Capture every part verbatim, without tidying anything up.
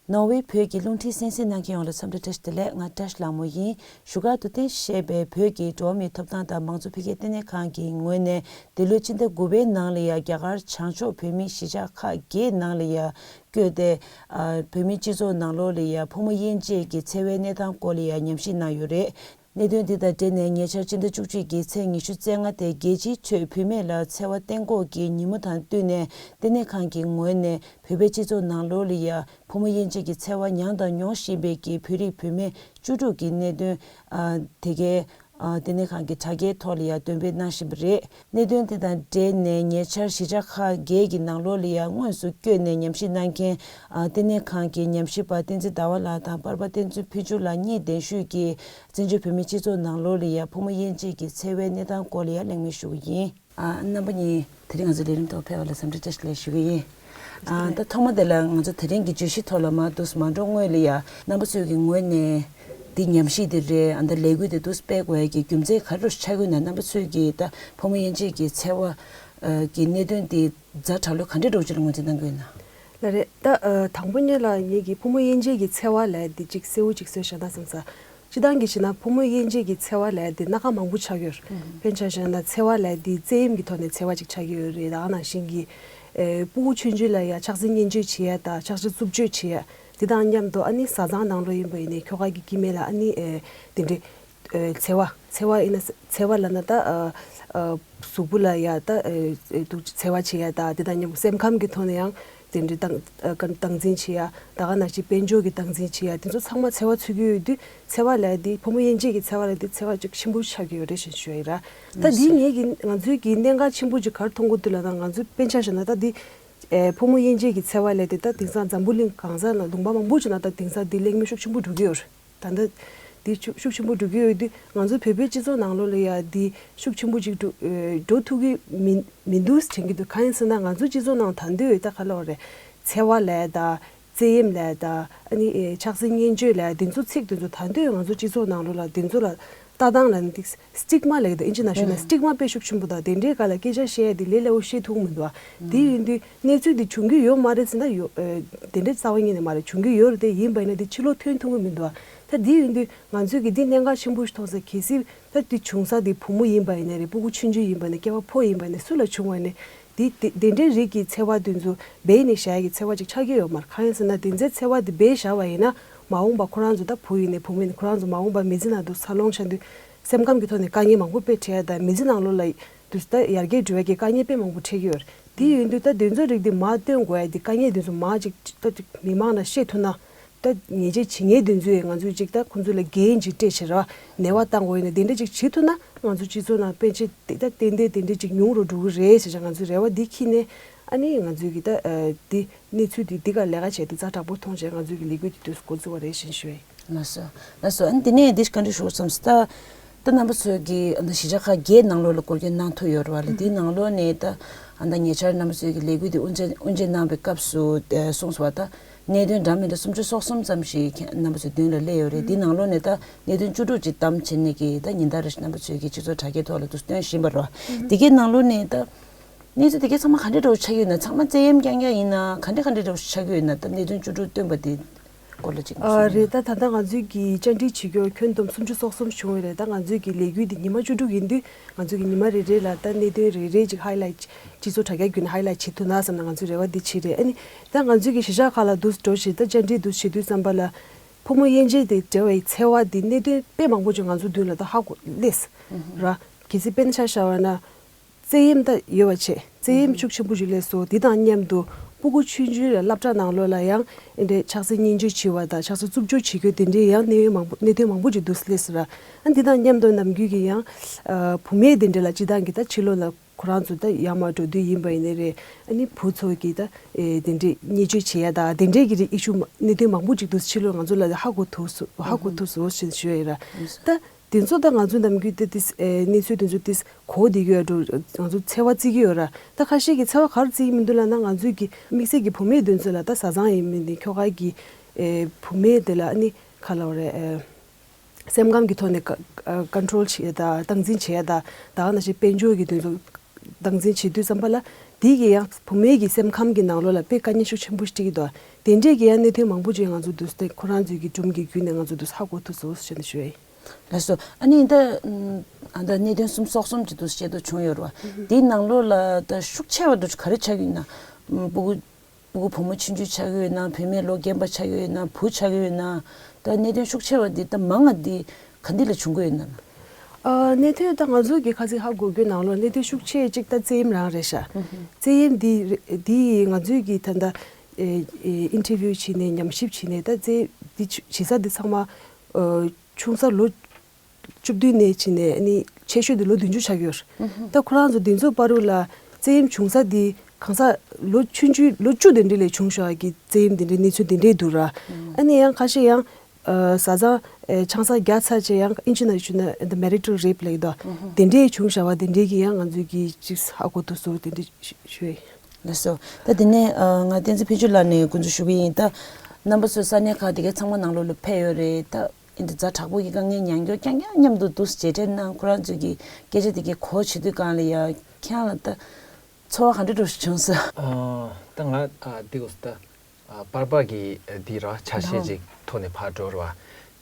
ནོར་ཝེ་བོད་ཀྱི་རླུང་འཕྲིན་གསན་གཟིགས་གནང་མཁན་ཡོངས་ལ་འཚམས་འདྲི་བཀྲ་ཤིས་བདེ་ལེགས། ང་བཀྲ་ཤིས་ལྷ་མོ་ཡིན། བཞུགས་སྒར་དུ་རྟེན་གཞི་བྱས་པའི་བོད་ཀྱི་འགྲོ་བ་མིའི་ཐོབ་ཐང་དང་མང་གཙོ་འཕེལ་རྒྱས་ལྟེ་གནས་ཁང་གི་ངོས་ནས། འདི་ལོའི་ཕྱི་ཟླ་དགུ་པའི་ནང་ལ་ཡ་རྒྱ་གར་བྱང་ཕྱོགས་བོད་མིའི་གཞིས་ཆགས་ཁག་བརྒྱད་ནང་ལ་ཡ་བསྐྱོད་དེ། ཨ། བོད་མིའི་སྤྱི་ཚོགས་ནང་ལོགས་ལ་ཡ་ཕོ་མོ་དབྱེ་འབྱེད་ཀྱི་འཚེ་བའི་གནས་སྟངས་སྐོར་ལ་ཡ་ཉམས་ཞིབ་གནང་ཡོད་རེད། གནད་དོན་འདི་དང་འབྲེལ་ནས་ཉེ་ཆར་ཕྱི་ཟླ་བཅུ་གཅིག་གི་ཚེས་ཉི་ཤུ་རྩ་ལྔ་སྟེ་རྒྱལ་སྤྱིའི་ཁྲོད་བུད་མེད་ལ་འཚེ་བ་གཏན་འགོག་གི་ཉིན་མོ་དང་བསྟུན་ནས། ལྟེ་གནས་ཁང་གི་ངོས་ནས་བོད་པའི་སྤྱི་ཚོགས་ནང་ལོགས་ལ་ཡ་ཕོ་མོ་དབྱེ་འབྱེད་ཀྱི་འཚེ་བ་མྱངས་དང་མྱོང་བཞིན་པའི་གི་བོད་རིགས་བུད་མེད་བཅུ་དྲུག་གི་གནད་དོན། ཨ། དེ་གའི། ཨ། ལྟེ་གནས་ཁང་གི་དྲ་རྒྱའི་ཐོག་ལ་ཡ་འདོན་སྤེལ་གནང་བཞིན་པ་རེད། གནད་དོན་དེ་དང་འབྲེལ་ནས་ཉེ་ཆར་གཞིས་ཆགས་ཁག་བརྒྱད་ཀྱི་ནང་ལོགས་ལ་ཡ་དངོས་སུ་བསྐྱོད་ནས་ཉམས་ཞིབ་གནང་མཁན། ཨ། ལྟེ་གནས་ཁང་གི་ཉམས་ཞིབ་པ་བསྟན་འཛིན་ཟླ་བ་ལགས་དང་པར་པ་བསྟན་འཛིན་ཕུན་ཚོགས་ལགས་གཉིས་གདན་ཞུས་ཀྱིས། བཙན་བྱོལ་བོད་མིའི་སྤྱི་ཚོགས་ནང་ལོགས་ལ་ཡ་ཕོ་མོ་དབྱེ་འབྱེད་ཀྱི་འཚེ་བའི་གནས་སྟངས་སྐོར་ལ་ཡ་གླེང་མོལ་ཞུ་གི་ཡིན། ཨ། རྣམ་པ་གཉིས་དེ་རིང་ང་ཚོའི་ལས་རིམ་ཐོག་ཕེབས་པ་ལ་འཚམས་འདྲི་བཀྲ་ཤིས་བདེ་ལེགས་ཞུ་གི་ཡིན། ཨ། ད་ཐོག་མ་དེ་ལ་ང་ཚོ་དེ་རིང་གི་བརྗོད་གཞི་ཐོག་ལ་མར་འདུག་སེ་མ་འགྲོ་སྔོན་ལ་ཡ། རྣམ་པ་ཚོའི་གི་ངོས་ནས་འདི་ཉམས་ཞིབ་དེ་རེད། ཨ། ད་ལས་འགུལ་དེ་འདུག་སེ་སྤེལ་དགོས་ཡ་གི་རྒྱུ་མཚན་ག་རེ་ཆགས་ཀྱི་ཡོད་ན། རྣམ་པ་ཚོས་གི་ད་ཕོ་མོ་དབྱེ་འབྱེད་ཀྱི་འཚེ་བ། ཨ། གི་གནད་དོན་དེ་ཛ་དྲག་ལོས་ག་འདྲའི་འདྲ་བོ་ཅིག་ལ་ངོས་འཛིན་གནང་གི་ཡོད་ན། ལགས་རེད། ད། ཨ། དང་པོ་ཉིད་ལ་ངེད་ཀྱིས་ཕོ་མོ་དབྱེ་འབྱེད་ཀྱི་འཚེ་བ་ལབ་ཡ་འདི་གཅིག་གསལ་བོ་གཅིག་བཟོས་བཞག་ན་བསམ་ས། སྤྱིར་བཏང་གི་བྱས་ན་ཕོ་མོ་དབྱེ་འབྱེད་ཀྱི་འཚེ་བ་ལབ་ཡ་འདི་སྣ་ཁ་མང་པོ་ཆགས་ཀྱི་ཡོད་རེད། ཨུམ། དཔེར་ན་ཆ་བཞག་ན་འཚེ་བ་ལབ་ཡ་འདི་བཙན་གཡེམ་གྱི་ཐོག་ནས་འཚེ་བ་ཅིག་ཆགས་ཀྱི་ཡོད་རེད། ད་ག་ནང་བཞིན་གྱི། ཨེ། སྤུ་གུ་ཆུང་ཆུང་ལ་ཡ་ཆགས་སྲེད་གཉེན་སྤྱོད་བྱེད་ཡ་དང་ཆགས་སྲེད་རྩུབ་སྤྱོད་བྱེད་ཡ་འདི་དང་མཉམ་དུ། ཨ་ནི་བཟའ་ཚང་ནང་ལོགས་ཡིན་པ་ཡིན་ནའི་ཁྱོ་ག་གི་སྐྱེ་དམན་ལ། ཨ་ནི། ཨེ། དེ་འདྲའི། ཨེ། འཚེ་བ། འཚེ་བ་ཡིན་ན། འཚེ་བ་ལབ་ན་ད། ཨ། ཨ། གཟུགས་པོ་ལ་ཡ་ད། ཨེ། ཨེ། འཚེ་བ་བྱེད་ཡ་ད། དེ་དང་མཉམ་པོ་སེམས་ཁམས་ཀྱི་ཐོག་ནས་ཡང་དེ་འདྲའི་སྟངས། ཨ། སྟངས་འཛིན་བྱེད་ཡ། ད་ག་ནང་བཞིན་དཔལ་འབྱོར་གྱི་སྟངས་འཛིན་བྱེད་ཡ། དེ་ཚོ་ཚང་མ་འཚེ་བ་ཚུད་ཀྱི་ཡོད་དུས། འཚེ་བ་ལབ་ཡ་དེ། ཕོ་མོ་དབྱེ་འབྱེད་ཀྱི་འཚེ་བ་ལབ་དེ་འཚེ་བ་ཅིག་ཆེན་པོ་ཆགས་ཀྱི་ཡོད་རེད་ཞེས་ཞུ་ཡ་ཡིན་ར། ད་འདི་ངེད་ཀྱི། ང་ཚོའི་གི་གནད་འགག་ཆེན་པོ་ཅིག་ག་རེ་མཐོང་གི་འདུག་ལབ་ན། ང་ཚོའི་དཔེར་ན་ཆ་བཞག་ན་ད་འདི། ཨེ། ཕོ་མོ་དབྱེ་འབྱེད་ཀྱི་འཚེ་བ་ལབ་དེ་ད་དེང་སང་འཛམ་བུ་གླིང་གང་ས་ན་ལུང་པ་མང་པོ་ཅིག་ན་ད་དེང་སང་འདི་གླེང་མོལ་ཤུགས་ཆེན་པོ་འགྲོ་གི་ཡོད་རེད། ད་ལྟ་འདི་ཤུགས་ཤུགས་ཆེན་པོ་འགྲོ་གི་ཡོད་དུས། ང་ཚོ་བོད་པའི་སྤྱི་ཚོགས་ནང་ལོགས་ལ་ཡ་འདི་ཤུགས་ཆེན་པོ་ཅིག་འགྲོ། ཨེ། འགྲོ་ཐུབ་ཀྱི་མི་མི་འདུག་དྲན་གྱི་འདུག་གང་ཡིན་ཟེར་ན། ང་ཚོའི་སྤྱི་ཚོགས་ནང་ད་འདོད་ད་ག་ལབ་དགོས་རེད། འཚེ་བ་ལབ་ཡ་ད། བཙན་གཡེམ་ལབ་ཡ་ད། ཨ་ནི། ཨེ། ཆགས་སྲེད་གཉེན་སྤྱོད་ལབ་ཡ་འདི་ཚོ་ཚིག་འདི་ཚོ་ད་འདོད་ང་ཚོ་སྤྱི་ཚོགས་ནང་ལོགས་ལ་འདི་ཚོ་ལ་ལྟ་སྟངས་ལ་ནི་འདི་སི་ཊིག་མ་ལབ་ཀྱི་འདུག་ཨིན་ཇི་ནང་ཞུས་ན། ཨུམ། སི་ཊིག་མ་དཔེ་ཤུགས་ཆེན་པོ་དང་། དེ་འདྲའི་སྒང་ལ་སྐད་ཆ་བཤད་ཡ་འདི་ལས་སླ་པོ་བཤད་ཐུབ་ཀྱི་མི་འདུག་ཨ། ཨུམ། དེ་ཡིན་དུས་གནས་ཚུལ་འདི་བྱུང་གི་ཡོད་མ་རེད་ཟེར་ན་ཡོད། ཨེ། དེ་འདྲའི་རྩ་བ་ཉིད་ནས་མ་རེད། བྱུང་གི་ཡོད་རེད་དེ། ཡིན་པ་ཡིན་ན་འདི་ཕྱི་ལོགས་ཐོན་ཐུབ་ཀྱི་མི་འདུག་ཨ། ད་འདི་ཡིན་དུས་ང་ཚོས་ཀྱི་འདི་གནད་འགག་ཆེན་པོ་ཞིག་མཐོང་ས། གལ་སྲིད་ད་འདི་བྱུང་ས་འདི་བུ་མོ་ཡིན་པ་ཡིན་ནའི་རེད། སྤུ་གུ་ཆུང་ཆུང་ཡིན་པ་ཡིན་ནའི། སྐྱེས་པ་ཕོ་ཡིན་པ་ཡིན་ནའི། སུ་ལ་བྱུང་བ་ཡིན་ནའི། འདི་དེ་དེ་འདྲའི་རིགས་ཀྱི་འཚེ་བ་དེ་ཚོ་སྦས་ནས་བཞག་ཡ་གི་འཚེ་བ་ཅིག་ཆགས་ཀྱི་ཡོད་མ་རེད། གང་ཡིན་ཟེར་ན། དེ་ཚོའི་འཚེ་བ་དེ་སྦས་བཞག་པ་ཡིན་ན། མ་འོངས་པ་ཁོ་རང་ཚོ་ད་བུ་ཡིན་ནའི་བུ་མོ་ཡིན་ནའི། ཁོ་རང་ཚོ་མ་འོངས་པ་མི་ཚེ་ནང་དུ་འཚར་ལོངས་བྱ་དུས་སེམས་ཁམས་ཀྱི་ཐོག་ནས་དཀའ་ངལ་མང་པོ་དཔེ་འཕྲད་ཡ་དང་། མི་ཚེ་ནང་ལོགས་ལ་དུས་ད་ཡར་རྒྱས་འགྲོ་ཡ་གི་དཀའ་ངལ་དཔེ་མང་པོ་འཕྲད་ཀྱི་ཡོད་རེད། དེ་ཡིན་དུས་ད་དེ་ཚོའི་རིགས་དེ་མར་སྟོན་དགོས་ཡ་དེ། དཀའ་ངལ་དེ་ཚོ་མར་ཅིག་ད་ཅིག་མི་མང་ལ་བཤད་ཐུབ་ན། ད་ཉེས་ཆད་བྱེད་མཁན་དེ་ཚོས་ང་ཚོས་ཅིག་ད་ཁོང་ཚོ་ལ་འགན་ཅིག་སྤྲད་བྱས་ར་ནད་པ་བཏང་དགོས་ཡིན་ན། དེ་འདྲ་ཅིག་བྱེད་ཐུབ་ན། ང་ཚོ་སྤྱི་ཚོགས་ནང་པཎ་ཆེན་དེ་ད་ཏན་ཏན་དེ་འདྲ་ཅིག་ཉུང་རུ་འགྲོ་གི་རེད་ཟེར་བྱས་ང་ཚོས་རེ་བ་འདི་འཁྱེར་ནས། ཨ་ནི་ང་ཚོས་ཀྱི་ད། ཨ། འདི་གནས་ཚུལ་འདི་འདི་ག་ལས་ཀ་བྱས་ཏེ་ཛ་དྲག་པོ་མཐོང་བྱས་ང་ཚོས་ཀྱི་ལས་འགུལ་འདི་དུས་འགོ་བཙུགས་པ་རེད་ཞེས་ཞུ་ཡ་ཡིན། ལགས་སོ། ལགས་སོ། ཨ་ནི་འདི་ནས་འདི་ག་འདྲ་ཞུ་བསམ་སྟེ། ད་རྣམ་པ་ཚོས་ཀྱི་ཨ་ནི་གཞིས་ཆགས་ཁག་བརྒྱད་ནང་ལོགས་ལ་སྐོར་སྐྱོད་གནང་ཐུབ་ཡོད་རེད་བ་ལ། འདིའི་ནང་ལོགས་ནས་ད་ཨ་ནི་ཉེ་ཆར་རྣམ་པ་ཚོས་ཀྱི་ལས་འགུལ་འདི་དབུ་འབྱེད་དབུ་འབྱེད་གནང་བའི་སྐབས་སུ་ཨ་གསུངས་སོང་བ། ད་གནད་དོན་འདྲ་མི་འདྲ་སུམ་ཅུ་སོ་གསུམ་ཙམ་ཞིག་ཁྱེད་རྣམ་པ་ཚོའི་མདུན་ལ་སླེབས་ཡོད་རེད། འདིའི་ནང་ལོགས་ནས་ད་གནད་དོན་བཅུ་དྲུག་ཅིག་བདམས་བྱས་ནས་ཀྱི་ད་ཉིན་ལྟར་རེ་བཞིན་རྣམ་པ་ཚོས་ཀྱི་སྤྱི་ཚོགས་དྲ་རྒྱའི་ཐོག་ལ་འདུག་སྟོན་བཞིན་པ་རེད་བ། འདི་གའི་ནང་ལོགས་ནས་ད་གནས་ཚུལ་དེ་གའི་ཚང་མ་ག་འདྲ་འདྲ་བོ་ཆགས་ཡོད་ན། ཚང་མ་བཙན་གཡེམ་རྐྱང་རྐྱང་ཡིན་ན། ག་འདྲ་ག་འདྲ་འདྲ་བོ་ཆགས་ཡོད་ན། ད་གནད་དོན་བཅུ་དྲུག་བཏོན་པ་དེ་སྐོར་ལ་ཅིག་ཨ། གསུང་རེད། ད་ད་ལྟ་ང་ཚོས་ཀྱི་བཅར་འདྲི་བྱེད་རྒྱུ་ཁྱོན་བསྡོམས་སུམ་ཅུ་སོ་གསུམ་བྱུང་བ་རེད། ད་ང་ཚོས་ཀྱི་ལས་འགུལ་འདི་ཉི་མ་བཅུ་དྲུག་ཡིན་དུས། ང་ཚོས་ཀྱི་ཉི་མ་རེ་རེ་ལ་ད་གནད་དོན་རེ་རེ་ཅིག་ཧའི་ལའེ་ཊི། སྤྱི་ཚོགས་དྲ་རྒྱ་བརྒྱུད་ནས་ཧའི་ལའེ་ཊི་བྱེད་ཐུབ་ན་བསམ་ནས་ང་ཚོས་རེ་བ་འདི་བྱས་རེད། ཨ་ནི་ད་ང་ཚོས་ཀྱི་གཞིས་ཆགས་ཁག་ལ་འདུག་འགྲོ་བཞིན། ད་བཅར་འདྲི་འདུག་བྱེད་དུས་ཙམ་པ་ལ། ཕོ་མོ་དབྱེ་འབྱེད་དེ་འབྲེལ་བའི་འཚེ་བ་འདི་གནད་དོན་དཔེ་མང་པོ་ཅིག་ང་ཚོའི་མདུན་ལ་ད་ཧ་གོ་སླེབས་ར། གལ་སྲིད་དཔེར་ན་ཆ་བཞག་པ་ན། བཙན་གཡེམ་ད་ཡོད་པ་བྱས། བཙན་གཡེམ་ཤུགས་ཆེན་པོ་ཞིག་སླེབས་སོང་། འདི་དང་མཉམ་དུ་སྤུ་གུ་ཆུང་ཆུང་ལ་སློབ་གྲྭ་ནང་ལོགས་ལ་ཡང་འདི་འདྲའི་ཆགས་སྲེད་གཉེན་སྤྱོད་བྱེད་པ་དང་ཆགས་སྲེད་རྩུབ་སྤྱོད་བྱེད་རྒྱུ་དེ་འདྲའི་ཡང་གནད་ཡོད་མང་པོ། གནད་དོན་མང་པོ་ཅིག་འདུག་སླེབས་སོང་ར། ཨ། འདི་དང་མཉམ་དུ་ནམ་རྒྱུན་གྱི་ཡང་། ཨ། བུད་མེད་དེ་འདྲ་ལ་སྤྱི་བཏང་གི་ད་ཕྱི་ལོགས་ལ་ཁོ་རང་ཚོ་ད་ཡར་མར་འགྲོ་དུས་ཡིན་པ་ཡིན་ནའི་རེད། ཨ་ནི་བུ་ཚོ་གི་ད། ཨེ། དེ་འདྲའི་བརྙས་བཅོས་བྱེད་ཡ་ད་དེ་འདྲའི་གི་ཨི་ཤུ་གནད་དོན་མང་པོ་ཅིག་འདུག་ཕྱི་ལོགས་ང་ཚོ་ལ་ཧ་གོ་ཐུབ་སོང་། ཧ་གོ་ཐུབ་སོང་ཞེས་ཞུ་ཡ་ཡིན་ར། ད། དེ་ཚོ་ད་ང་ཚོ་ནམ་རྒྱུན་དེ་དེ། ཨེ། གནས་ཚུལ་དེ་ཚོ་དེ་གོ་བསྡད་ཀྱི་ཡོད་འགྲོ། ང་ཚོ་འཚེ་བ་བརྩི་གི་ཡོད་ར། ད་ཁ་ཤས་ཀྱིས་འཚེ་བ་ག་རེ་བརྩི་གི་མི་འདུག་ལབ་ན། ང་ཚོའི་གི་དམིགས་བསལ་གྱི་བུད་མེད་དེ་ཚོ་ལ་ད་བཟའ་ཚང་ཡིན་མིན་དེ། ཁྱོ་ག་གི། ཨེ། བུད་མེད་དེ་ལ་ཨ་ནི་ག་ལབ་རེད། ཨེ། སེམས་ཁམས་ཀྱི་ཐོག་ནས་ཀ་ཨ། ཀོན་ཊོལ་བྱེད་ཡ་ད། སྟངས་འཛིན་བྱེད་ཡ་ད། ད་ག་ནང་བཞིན་དཔལ་འབྱོར་གྱི་དེ་ཚོ་སྟངས་འཛིན་བྱེད་དུས་ཙམ་པ་ལ། དེ་གི་ཡང་བུ་མོའི་གི་སེམས་ཁམས་ཀྱི་ནང་ལོགས་ལ་དཔེ་དཀའ་ངལ་ཤུགས་ཆེན་པོ་ཞིག་འཕྲད་ཀྱི་འདུག་དེ་འདྲས་ཀྱི་ཡང་གནད་དོན་མང་པོ་ཅིག་ང་ཚོ་འདུག་སྟེ་ཁོ་རང་ཚོའི་གི་སྒྲུང་གི་བརྒྱུད་ནས་ང་ཚོ་འདུག་ཧ་གོ་ཐུབ་སོང་ཞེས་ནས་ཞུ་ཡ་ཡིན། ལགས་སོ། ཨ་ནི་ད་ཨ་ད་གནད་དོན་གསུམ་སོགས་གསུམ་གྱི་འདུག་བཤད་དུ་བྱུང་ཡོད་རེད་བ། དེའི་ནང་ལོགས་ལ་ད་ཤུགས་ཆེ་བ་འདུག་ག་རེ་ཆགས་ཀྱི་ཡོད་ན། ཨ་སྤུ་གུ་སྤུ་གུ་བུ་མོ་ཆུང་ཆུང་ཆགས་ཀྱི་ཡོད་ན། བུད་མེད་ལོ་རྒན་པ་ཆགས་ཀྱི་ཡོད་ན། བུ་ཆགས་ཀྱི་ཡོད་ན། ད་གནད་དོན་ཤུགས་ཆེ་བ་འདི་ད་མང་ང་འདི་ག་འདི་ལ་བྱུང་གི་ཡོད་ན། ཨ་གནད་དོན་ད་ང་ཚོ་གི་ཁ་སང་ཧ་གོ་རྒྱུ་ནང་ལོགས་གནད་དོན་ཤུགས་ཆེ་གཅིག་ད་བཙན་གཡེམ་རང་རེད་ཤག་བཙན་གཡེམ་འདི་འདི་ང་ཚོའི་གི་ད་ད་ཨིན་ཊར་བིའུ་བྱས་ནས་ཉམས་ཞིབ་བྱས་ནས་ད་བཙན་འདི་བྱེད་ས་འདི་ཚང་མ་ཆུང་ས་ལོ་བཅུ་བདུན་ནས་བྱས་ནས་ཨ་ནི་ཆེ་ཤོས་དེ་ལོ་བདུན་ཅུ་ཆགས་ཡོད། ད་ཁོ་རང་ཚོ་དེ་ཚོ་བར་དུ་ལ་བཙན་གཡེམ་བྱུང་ས་དེ་གང་ས་ལོ་ཆུང་ཆུང་ལོ་བཅུ་དེ་འདྲ་ལས་བྱུང་ཤག་གི་བཙན་གཡེམ་དེ་འདྲའི་གནས་ཚུལ་དེ་འདྲས་འདུག་ར། ཨ་ནི་ཡང་ཁ་ཤས་ཡང་ཨ་བཟའ་ཚང་ཨེ་ཆང་ས་བརྒྱབ་ཚར་བྱས་ཡང་ཨིན་ཇི་ནང་ཞུས་ན་ཨ་ནི་མེ་རི་ཊལ་རེབ་ལབ་ཀྱི་འདུག་དེ་འདྲས་བྱུང་ཤག་བ་དེ་འདྲས་ཀྱི་ཡང་ང་ཚོས་ཀྱི་ཅིག་ཧ་གོ་ཐུབ་སོང་། དེ་འདྲས་ཞུ་ཞུ་ཡ་ཡིན། ལགས་སོ། ད་དེ་ནས་ཨ་ང་བསྟན་འཛིན་ཕུན་ཚོགས་ལགས་ནས་སྐུ་མདུན་ཞུ་གི་ཡིན། ད་རྣམ་པ་ཚོ་ས་གནས་ཁག་དེ་གའི་ཚང་མ་ནང་ལོགས་ལ་ཕེབས་ཡོད་རེད། ད། འདི་ཛ་དྲག་པོ་གི་དཀའ་ངལ་མྱངས་མྱོང་རྐྱང་རྐྱང་མཉམ་དུ་འདུག་མཇལ་འཕྲད་གནང་། ཁོ་རང་ཚོའི་གི་སྐད་ཆ་དེ་གའི་གོ་བྱེད་དུས་སྒང་ལ་ཡ་ཁྱེད་རང་ལ་ད་ཚོར་བ་ག་འདྲ་འདྲ་ཞིག་བྱུང་སོང་། ཨ་ད་ང་ཨ་འདི་གོ་ད་ཨ་པར་པ་གི་འདི་ར་ཆ་ཤས་ཅིག་ཐོག་ནས་ཕར་འགྲོ་ར་བ།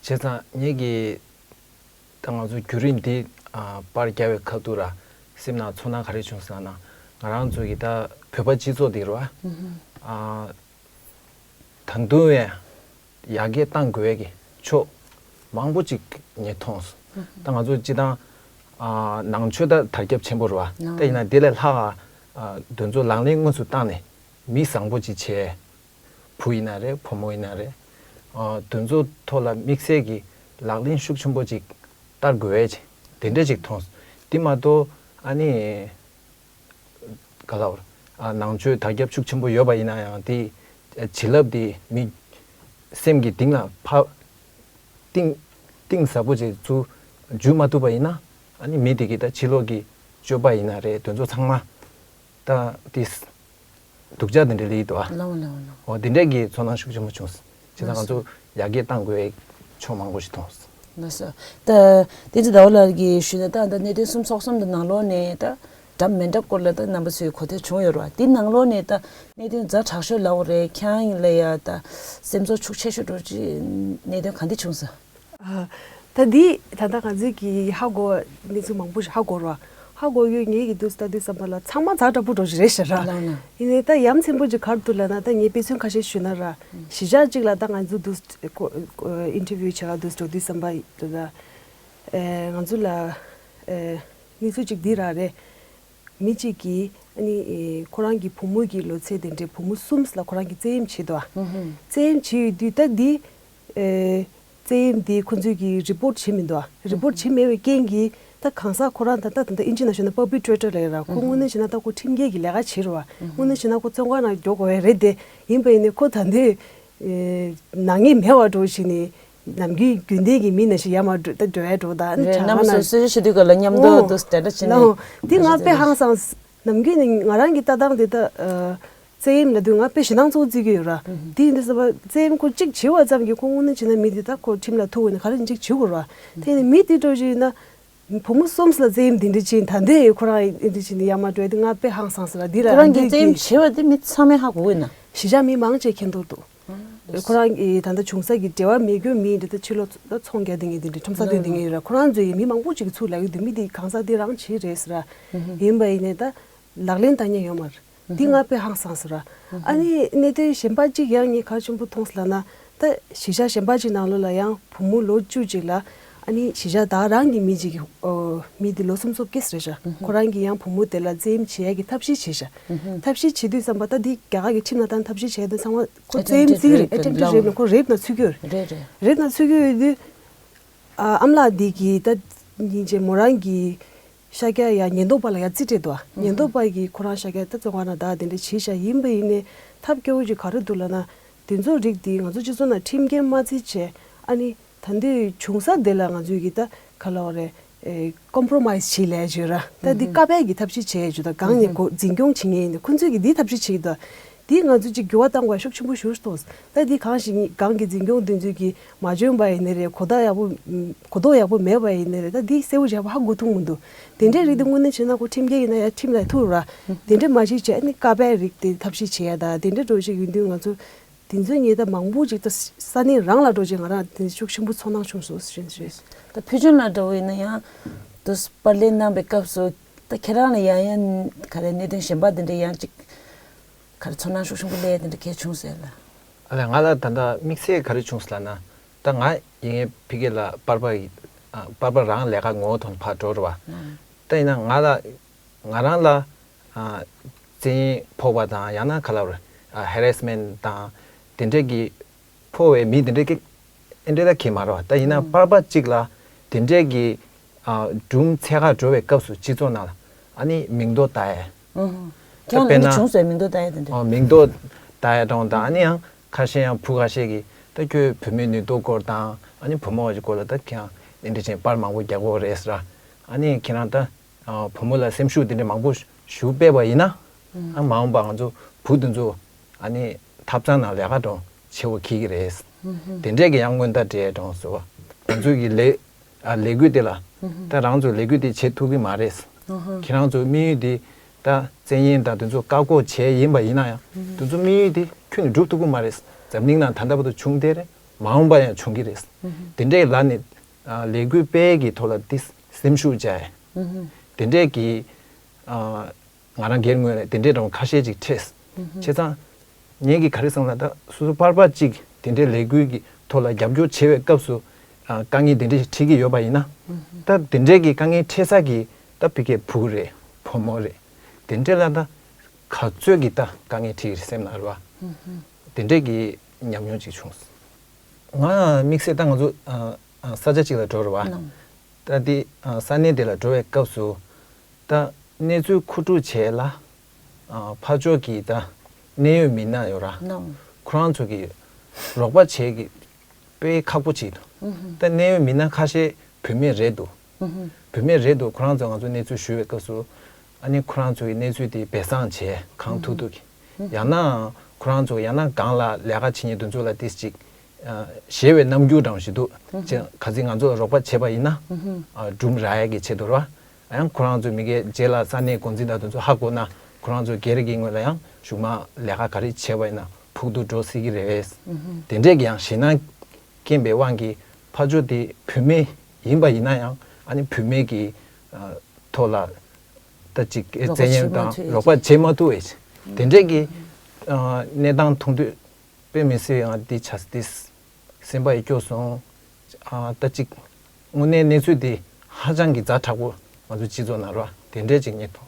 བྱས་ཙང་ངེད་ཀྱི་ད་ང་ཚོ་བརྒྱུད་རིམ་འདི་ཨ་པར་རྒྱབ་པའི་ཁ་ཐུག་ར་སེམས་ནང་ཚོར་སྣང་ག་རེ་བྱུང་སོང་ན། ང་རང་ཚོ་གི་ད་བོད་པ་སྤྱི་ཚོགས་འདི་ར་བ་ཨ། ད་དུང་ཡང་ཡར་རྒྱས་གཏང་དགོས་ཀྱི་ཕྱོགས་མང་པོ་ཅིག་ངས་མཐོང་སོང་། ད་ང་ཚོ་སྤྱི་བཏང་ཨ་ནང་ཆོས་ད་དར་ཁྱབ་ཆེན་པོ་རེད་བ། ད་ཡིན་ན་དེ་ལས་ལྷག་ཨ་དེ་ཚོ་ལག་ལེན་དངོས་སུ་བསྟར་ནས་མི་བཟང་པོ་ཅིག་བྱས། བུ་ཡིན་ན་རེད། བུ་མོ་ཡིན་ན་རེད། ཨ་དེ་ཚོ་ཐོག་ལ་དམིགས་བསལ་གྱི་ལག་ལེན་ཤུགས་ཆེན་པོ་ཅིག་བསྟར་དགོས་ཀྱི་དེ་འདྲ་ཅིག་མཐོང་སོང་། དེ་མ་གཏོགས་ཨ་ནི། ག་ལབ་ར། ཨ་ནང་ཆོས་དར་ཁྱབ་ཤུགས་ཆེན་པོ་ཡོད་པ་ཡིན་ན་ཡང་དེ་བྱིན་རླབས་དེ་མི་སེམས་ཀྱི་གཏིང་ལ་ཕབ། གཏིང་གཏིང་ཟབ་པོ་ཅིག་ཚུར་འཇུག་མ་ཐུབ་པ་ཡིན་ན་ཨ་ནི་མི་དེ་གི་ད་ཕྱི་ལོགས་ཀྱི་སྤྱོད་པ་ཡིན་ན་རེད། དེ་ཚོ་ཚང་མ་ད་དེ་སྡུག་ཅག་དེ་འདྲ་ལི་འདུག་ཨ། ལའོ་ལའོ་ལའོ། འོ་དེ་འདྲས་ཀྱི་ཚོར་སྣང་ཤུགས་ཆེན་པོ་བྱུང་སོང་། བྱས་ཙང་ང་ཚོ་ཡར་རྒྱས་གཏང་དགོས་ཕྱོགས་མང་པོ་ཞིག་མཐོང་སོང་། ལགས་སོ། ད་བསྟན་འཛིན་ཟླ་བ་ལགས་ཀྱིས་ཞུས་ན་ད་ད་གནད་དོན་གསུམ་ཚོགས་གསུམ་དུ་ནང་ལོགས་ནས་ད་འདྲ་མི་འདྲ་སྐོར་ལ་ད་རྣམ་པ་ཚོས་གོ་ཐོས་བྱུང་ཡོད་རེད་བ། དེ་ནང་ལོགས་ནས་ད་གནད་དོན་ཛ་དྲག་ཤོས་ལབ་དགོས་རེད། ཁྱེད་རང་ལ་ཡ་ད་སེམས་ཚོར་ཤུགས་ཆེ་ཤོས་འགྲོ་ཅི་གནད་དོན་ག་འདི་བྱུང་སོང་། ཨ། ད་འདི་ད་ལྟ་ང་ཚོས་ཀྱི་ཧ་གོ་གནས་ཚུལ་མང་པོ་ཞིག་ཧ་གོ་ར། ཧ་གོ་ཡོད། ངེད་ཀྱི་དུས་ལྟ་དུས་བསམ་པ་ལ་ཚང་མ་ཛ་དྲག་པོ་འགྲོ་ཞིག་རེད་ཤག་ར། ལགས་ན། ཡིན་ནའི་ད་ཡ་མཚན་པོ་ཅིག་ག་རེ་འདུག་ལབ་ན་ད་ངས་དཔེ་མཚོན་ཁ་ཤས་ཞུས་ན་ར། གཞིས་ཆགས་གཅིག་ལ་ད་ང་ཚོ་དུས་ཨིན་ཊར་བིའུ་བྱེད་ག་དུས་འགྲོ་དུས་བསམ་པ་ད་ང་ཚོ་ལ་གནས་ཚུལ་ཅིག་འདི་ར་རེད། མི་གཅིག་གིས་ཨ་ནི་ཁོ་རང་གི་བུ་མོ་གི་ལོ་ཚད་དེ་འདྲའི་བུ་མོ་གསུམ་ལ་ཁོ་རང་གིས་བཙན་གཡེམ་བྱས་འདུག་བ། བཙན་གཡེམ་བྱས་ཡོད་དུས་ད་འདི་བཙན་གཡེམ་འདི་ཁོ་ཚོས་ཀྱིས་རི་པོར་ཊི་བྱས་མི་འདུག་བ། རི་པོར་ཊི་བྱས་མེད་པའི་རྐྱེན་གྱིས་ད་གང་ཟག་ཁོ་རང་ད་ལྟ་ད་ལྟ་ཨིན་ཇི་ནང་ཞུས་ན་པར་པི་ཊི་རེ་ཊར་ལབ་ཡོད་ར། ཁོ་དངོས་གནས་བྱས་ན་ད་ཁོ་ཁྲིམས་འགལ་གྱི་ལས་ཀ་བྱས་རེད་བ། དངོས་གནས་བྱས་ན་ཁོ་བཙོན་ཁང་ནང་འགྲོ་དགོས་པ་རེད་དེ། ཡིན་པ་ཡིན་ནའི་ཁོ་ད་འདི་ནག་ཉེས་མེད་པ་འགྲོ་བྱས་ནས། ནམ་རྒྱུན་རྒྱུན་ལྡན་གྱི་མི་ནང་བཞིན་ཡར་མར་འགྲོ་ད་འགྲོ་ཡ་འགྲོ་ད་ཨ་ནི་རེད། ཇ་རྣམ་པ་ཚོ་གསོལ་ཇ་བྱེད་དུས་སྐབས་ལ་མཉམ་དུ་ཨོ། འདུག་སེ་འདྲ་འདྲ་བྱས་ནས། ལའོ། འདི་ང་དཔེ་ཧང་སངས། ནམ་རྒྱུན་ནི་ང་རང་གི་ལྟ་སྟངས་དེ་ད་ཨ་བཙན་གཡེམ་ལབ་དུས་ང་དཔེ་ཞེ་སྡང་ཚ་པོ་བརྩི་གི་ཡོད་ར། དེ་ཡིན་དུས་ཙམ་པ་བཙན་གཡེམ་ཁོ་གཅིག་བྱས་པ་ཙམ་གྱིས་ཁོ་དངོས་གནས་བྱས་ན་མི་དེ་ད་ཁོ་ཁྲིམས་ལ་ཐུག་དགོས་ནས་ག་རེ་གཅིག་བྱེད་དགོས་ར། དེ་ནི་མི་དེ་འདྲ་བྱས་ན། བུ་མོ་གསུམ་ལ་བཙན་གཡེམ་འདི་འདྲ་བྱས་ད་འདི་ཁོ་རང་འདི་འདྲ་བྱས་ནས་ཡར་མར་འགྲོ་ཡ་དེ་ང་དཔེ་ཧང་སངས་སོང་ར། འདི་ར་ཁོ་རང་གིས་འདི་བཙན་གཡེམ་གི་བྱས་པ་དེ་མི་ཚང་མས་ཧ་གོ་གི་ན། གཞིས་ཆགས་མི་མང་ཆེ་མཁྱེན་རྟོགས་འདུག་ཁོ་རང་གི་ད་ལྟ་བྱུང་ས་གི་འབྲེལ་བ་མེད་རྒྱུ་མི་འདི་ད་ཕྱི་ལོགས་ཚོང་རྒྱག་བསྡད་མཁན་དེ་འདྲ་ཁྲོམ་ས་སྟོན་བསྡད་མཁན་རེད་ར། ཁོ་རང་ཚོས་མི་མང་པོ་ཅིག་གིས་ཚུར་ལབ་ཡོད་འདུག་མི་འདི་གང་ཟག་འདི་རང་བྱས་རེད་ཟེར་ར། ཡིན་པ་ཡིན་ནའི་ད་ལག་ལེན་བསྟར་མཁན་ཡོད་མ་རེད། འདི་ང་དཔེ་ཧང་སངས་སོང་ར། ཨ་ནི་གནད་དོན་གཞན་པ་གཅིག་ཡང་ངས་གལ་ཆེན་པོ་མཐོང་སོང་ལབ་ན། ད་གཞིས་ཆགས་གཞན་པ་གཅིག་ནང་ལོགས་ལ་ཡང་བུ་མོ་ལོ་བཅུ་གཅིག་ལ་ཨ་ནི་གཞིས་ཆགས་བདག་རང་གི་མི་གཅིག་གིས་ཨོ་མི་འདི་ལོ་སུམ་ཅུ་སོ་བརྒྱད་རེད་ཤག་ཁོ་རང་གིས་ཡང་བུ་མོ་དེ་ལ་བཙན་གཡེམ་བྱེད་ཡ་གི་ཐབས་ཤེས་བྱས་ཤག་ཐབས་ཤེས་བྱེད་དུས་ཙམ་པ་ད་འདི་རྒྱ་གར་གྱི་ཁྲིམས་ལ་བལྟས་ན་ཐབས་ཤེས་བྱས་དུས་ཚང་མ་ཁོ་བཙན་གཡེམ་བརྩི་གི་རེད། ཨེ་ཊེམ་ཊི་ཊུ་རེབ་ལབ་ན་ཁོ་རེབ་ན་ཚུད་ཀྱི་ཡོད་རེད། རེད་རེད། རེབ་ན་ཚུད་ཀྱི་ཡོད་དུས། ཨ་ཨ་མ་ལགས་འདི་གིས་ད་སྙིང་རྗེ་མོ་རང་གི་ཤཱཀྱ་ཡ་ཉེན་རྟོག་པ་ལ་ཡ་རྩིས་སྤྲད་འདུག་ཉེན་རྟོག་པ་གིས་ཁོ་རང་ཤཱཀྱ་ད་བཙོན་ཁང་ནང་བདག་དེ་འདྲ་བྱས་ཤག་ཡིན་པ་ཡིན་ནའི་ཐབས་སྐྱོ་བོ་ཅིག་ག་རེ་འདུག་ལབ་ན། དེ་ཚོ་རིགས་འདི་ང་ཚོ་སྤྱི་ཚོགས་ནང་ཁྲིམས་འགལ་མ་བརྩིས་བྱས་ཨ་ནི་ད་འདི་བྱུང་ས་དེ་ལ་ང་ཚོས་ཀྱིས་ད་ག་ལབ་དགོས་རེད། ཨེ་ཀོམ་པྲོ་མའི་སི་བྱེད་ལབ་ཡ་ཅིག་ཡོད་ར། ད་འདི་ཀ་པའི་གི་ཐབས་ཤེས་བྱེད་ཡ་ཅིག་ད་གང་ནས་འགོ་འཛིན་སྐྱོང་བྱེད་མཁན་ཡིན་ན་ཁོ་ཚོས་ཀྱིས་འདི་ཐབས་ཤེས་བྱེད་ཀྱི་འདུག་དེ་ང་ཚོས་ཅིག་འགྱུར་བ་བཏང་དགོས་ཤུགས་ཆེན་པོ་ཞིག་འདུག་ད་འདི་གང་ཞིག་གང་གི་འཛིན་སྐྱོང་མདུན་ཚོད་ཀྱིས་མ་འཇོན་པ་ཡིན་ནི་རེད། གོ་བརྡ་ཡག་པོ་གོ་རྟོགས་ཡག་པོ་མེད་པ་ཡིན་ནི་རེད། ད་འདི་གསལ་པོ་ཞེ་པོ་ཧ་གོ་ཐུབ་མི་འདུག་དེ་འདྲའི་རིགས་དེ་དངོས་གནས་བྱས་ན་ཁོ་ཁྲིམས་འགལ་ཡིན་ན་ཡང་ཁྲིམས་ལ་ཐུག་ར། དེ་འདྲ་མ་བྱེད་བྱས་ནི་ཀ་པའི་རིགས་དེ་ཐབས་ཤེས་བྱེད་ཡ་ད་དེ་འདྲ་འགྲོ་ཞིག་ཡིན་དུས་ང་ཚོ་དེ་ཚོའི་ཉེས་ད་མང་པོ་ཅིག་ད་ས་གནས་རང་ལ་འགྲོ་ཅིག་ང་རང་དེ་ཤུགས་ཆེན་པོ་ཚོར་སྣང་བྱུང་སོང་ཞེས་ཞུས། ད་ཕུལ་བྱུང་ལ་འདྲ་བོ་ཡིན་ན་ཡང་དུ་པར་ལེན་གནང་པའི་སྐབས་སུ་ད་ཁྱེད་རང་ལ་ཡང་ཡང་ག་རེ་གནད་དོན་གཞན་པ་དེ་འདྲ་ཡང་ཅིག་ག་རེ་ཚོར་སྣང་ཤུགས་ཆེན་པོ་སླེབས་དེ་འདྲ་གས་བྱུང་ཟེར་ལ། ཨ་ལས་ང་ལ་ད་ལྟ་དམིགས་བསལ་ག་རེ་བྱུང་སོང་ལབ་ན། ད་ང་ཡིན་ངའི་ཕ་གི་ལ་པར་པ་ཡི་ཨ་པར་པ་རང་ལས་ཀ་ངོ་བོ་དོན་ཕར་འགྲོ་རེད་བ། ད་ཡིན་ན་ང་ལ་ང་རང་ལ་ཨ་བཙན་ཕོག་པ་དང་ཡང་ན་ག་ལབ་རེད། ཨ་ཧེ་རེ་སི་མེན་ཊི་དང་དེ་འདྲས་ཀྱི་ཕོག་པའི་མི་དེ་འདྲས་ཀྱི་ཨེ་འདྲས་ད་གི་མ་རེད་བ། ད་ཡིན་ན་པར་པ་གཅིག་ལ་དེ་འདྲས་ཀྱི་ཨ་སྒྲུང་འཚོལ་ག་འགྲོ་བའི་སྐབས་སུ་སྤྱི་ཚོགས་ནང་ལ་ཨ་ནི་མིང་འདོགས་ལྟ་ཡས། ཁྱེད་རང་ལ་དཔེར་ན་འདི་བྱུང་སོང་མིང་འདོགས་ལྟ་ཡས་དེ་འདྲས། ཨོ་མིང་འདོགས་ལྟ་ཡས་དང་དང་ཨ་ནི་ཡང་ཁ་ཤས་ཡང་བུ་ཁ་ཤས་ཀྱིས་ད་ཁྱོད་བུད་མེད་ནུས་སྟོབས་སྐོར་དང་ཨ་ནི་བུ་མོ་བ་ཅིག་སྐོར་ལ་ད་ཁྱེད་རང་འདི་འདྲས་བྱས་པར་མང་པོ་རྒྱག་གི་ཡོད་རེད་ཟེར། ཨ་ནི་ཁྱེད་རང་ད་ཨ་བུ་མོ་ལ་སེམས་ཤུགས་དེ་འདྲས་མང་པོ་ཞུ་སྤེལ་བ་ཡིན་ན་ཨ་མ་འོངས་པ་ང་ཚོ་བུ་དེ་ཚོ་ཨ་ནི་ཐབ་ཚང་ནང་ལས་ཀ་འགྲོ་ཆེ་བོ་འཁྱེར་གྱི་རེད། དེ་འདྲས་ཀྱི་ཡང་སྔོན་བརྡ་སྤྲད་འགྲོ་སོང་བ། ང་ཚོ་གི་ལས་ཨ་ལས་འགུལ་དེ་ལ་ད་རང་ཚོ་ལས་འགུལ་དེ་བྱེད་ཐུབ་ཀྱི་མ་རེད། ཁྱེད་རང་ཚོ་དམིགས་ཡུལ་དེ་ད་བཙན་གཡེམ་དང་དེ་ཚོ་བཀག་འགོག་བྱས་ཡིན་པ་ཡིན་ན་ཡང་དེ་ཚོ་དམིགས་ཡུལ་དེ་ཁྱོན་ནས་འགྲུབ་ཐུབ་ཀྱི་མ་རེད། འཛམ་གླིང་ནང་ད་ལྟ་བར་དུ་བྱུང་བསྡད་རེད། མ་འོངས་པ་ཡང་འབྱུང་གི་རེད། དེ་འདྲའི་ལ་ནས་ཨ་ལས་འགུལ་སྤེལ་གྱི་ཐོག་ལ་དེ་སེམས་ཤུགས་བཅའ་ཡ། དེ་འདྲས་ཀྱི་ཨ་ང་རང་སྒེར་ངོས་ནས་དེ་འདྲས་འདྲ་བོ་ཁ་ཤས་ཅིག་འཕྲད། བྱས་ཙང་ངེད་ཀྱིས་ག་རེ་བསམ་ན་ད་སོ་སོ་པར་པ་གཅིག་དེ་འདྲའི་ལས་འགུལ་གྱི་ཐོག་ལ་རྒྱབ་སྐྱོར་བྱེད་པའི་སྐབས་སུ་ཨ་དཀའ་ངལ་དེ་འདྲས་ཞིག་འཕྲད་ཀྱི་ཡོད་པ་ཡིན་ན། ད་དེ་འདྲས་ཀྱི་དཀའ་ངལ་འཕྲད་ས་གི་ད་ཕ་གིའི་བུ་རེད་བུ་མོ་རེད། དེ་འདྲས་ལ་ད་ག་ཚོད་ཀྱི་ད་དཀའ་ངལ་འཕྲད་ཀྱི་རེད་སེམས་ནང་རེད་བ། དེ་འདྲས་ཀྱི་ཉམས་མྱོང་ཅིག་བྱུང་། ང་དམིགས་བསལ་ད་ང་ཚོ་ཨ་ཨ་ས་ཆ་གཅིག་ལ་འགྲོ་རེད་བ། ནམ། ད་དེ་ཨ་ས་གནས་དེ་ལ་འགྲོ་བའི་སྐབས་སུ་ད་གནས་ཚུལ་མཁོ་སྒྲུབ་བྱས་ལ་ཨ་ཕར་ཕྱོགས་ཀྱི་ད་གནད་ཡོད་མི་སྣ་ཡོད་ར། ནམ། ཁོ་རང་ཚོ་གི་རོགས་པ་བྱེད་ཀྱི་དཔེ་ཁག་པོ་ཅིག་འདུག་ད་གནད་ཡོད་མི་སྣ་ཁ་ཤས་བུད་མེད་རེད་འདུག་བུད་མེད་རེད་འདུག་ཁོ་རང་ཚོ་ང་ཚོ་གནས་ཚུལ་ཞུ་བའི་སྐབས་སུ་ཨ་ནི་ཁོ་རང་ཚོ་གི་གནས་ཚུལ་དེ་སྦས་གསང་བྱས་གང་ཐུབ་ཐུབ་ཀྱི། ཡང་ན་ཁོ་རང་ཚོ་ཡང་ན་སྒང་ལ་ལས་ཀ་བྱེད་མཁན་དེ་ཚོ་ལ་ཏིས་ཅིག་ཨ་ཞེད་པའི་རྣམ་འགྱུར་འདྲ་བོ་ཞིག་འདུག་ཅེས་ག་ཚོད་ང་ཚོ་ལ་རོགས་པ་བྱས་པ་ཡིན་ན་ཨ་སྒྲུང་རག་ཡ་གི་ཆེད་དུ་ར། ཡང་ཁོ་རང་ཚོའི་མི་སྒེར་རྗེས་ལ་ས་གནས་འགོ་འཛིན་དང་དེ་ཚོ་ཧ་གོ་ན་ཁོ་རང་ཚོའི་སྒེར་གྱི་ངོས་ལ་ཡང་གཞུག་མ་ལས་ཀ་ག་རེ་བྱས་པ་ཡིན་ན་ཕུགས་ཐུག་འགྲོ་སྲིད་ཀྱི་རེད། དེ་འདྲས་ཀྱི་ཡང་ཞེད་སྣང་སྐྱེན་པའི་དབང་གིས་ཕར་ཕྱོགས་དེ་བུད་མེད་ཡིན་པ་ཡིན་ན་ཡང་ཨ་ནི་བུད་མེད་ཀྱི་ཨ་ཐོག་ལ་ད་ཅིག་རོགས་པ་བཙན་གཡེམ་བྱེད་མ་དང་ཐུབ་རོགས་པ་བྱེད་མ་ཐུབ་པའི་དེ་འདྲས་ཀྱི་ཨ་གནས་སྟངས་མཐོང་དུས་དཔེ་མི་སྲིད་ཡང་འདི་བྱ་སྟེ་སེམས་པ་ཡི་སྐྱོ་སོང་། ཨ་ད་ཅིག་དངོས་གནས་གནས་ཚུལ་འདི་ཧ་ཅང་གི་ཛ་དྲག་པོ་ང་ཚོ་སྤྱི་ཚོགས་ནང་ར་དེ་འདྲས་ཅིག་རྙེད་ཐུབ།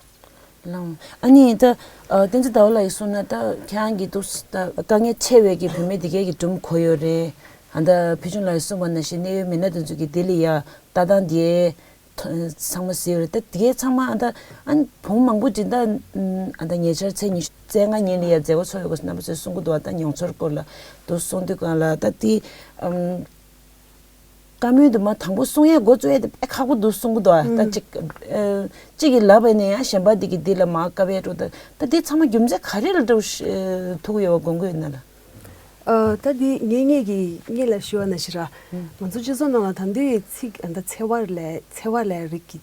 ལགས། ཨ་ནི་ད་ཨ་བསྟན་འཛིན་ཟླ་བ་ལགས་ཀྱིས་གསུངས་ན་ད་ཁྱེད་རང་གིས་འདུག་ད་དཀའ་ངལ་ཆེ་བའི་གི་བུད་མེད་འདི་གའི་གི་སྒྲུང་གོ་ཡོད་རེད། ཨ་ད་ཕུལ་བྱུང་ལགས་ཀྱིས་གསུངས་པ་ནང་བཞིན་གནད་ཡོད་མི་སྣ་དེ་ཚོ་གི་འདི་ལ་ཡ་ལྟ་སྟངས་དེ་ཚང་མ་གཟིགས་ཡོད་རེད། ད་དེ་གའི་ཚང་མ་ཨ་ད་ཨ་ནི་བུ་མོ་མང་པོ་ཅིག་ད་ཨ་ད་ཉེ་ཆར་ཚེས་ཉི་ཤུ་རྩ་ལྔ་ཉིན་ལ་ཡ་མཛད་སྒོ་ཚོགས་ཡོད་སྐོར་རྣམ་པ་ཚོས་གསུང་གི་འདུག་ཨ་ད་མྱོང་ཚོར་སྐོར་ལ་འདུག་གསུང་དུས་གང་ལ་ད་དེ་ཨམ། བཀའ་མོལ་དུ་མ་དང་པོ་གསུང་ཡས་འགོ་བཙུགས་ཡས་དེ་དཔེ་ཁག་པོ་འདུག་གསུང་གི་འདུག་ཨ་ད་ཅིག་ཨ་གཅིག་གིས་ལབ་པ་ནས་ཡང་གཞན་པ་འདི་གིས་འདི་ལ་མར་བཀབ་ཡས་འགྲོ། ད་ད་འདི་ཚང་མ་རྒྱུ་མཚན་ག་རེ་ལ་འདྲ་བོ་ཞིག་ཐུག་ཡོད་པ་དགོངས་ཀྱི་ཡོད་ན་ལ། ཨ་ད་འདི་ངས་ངེད་ཀྱི་སྔོན་ལ་ཞུ་བ་ནང་བཞིན་ར། ང་ཚོ་སྤྱི་ཚོགས་ནང་ལ་ད་དུང་ཚིག་ཨ་ད་འཚེ་བ་ལས་འཚེ་བ་ལས་རིགས་ཀྱི་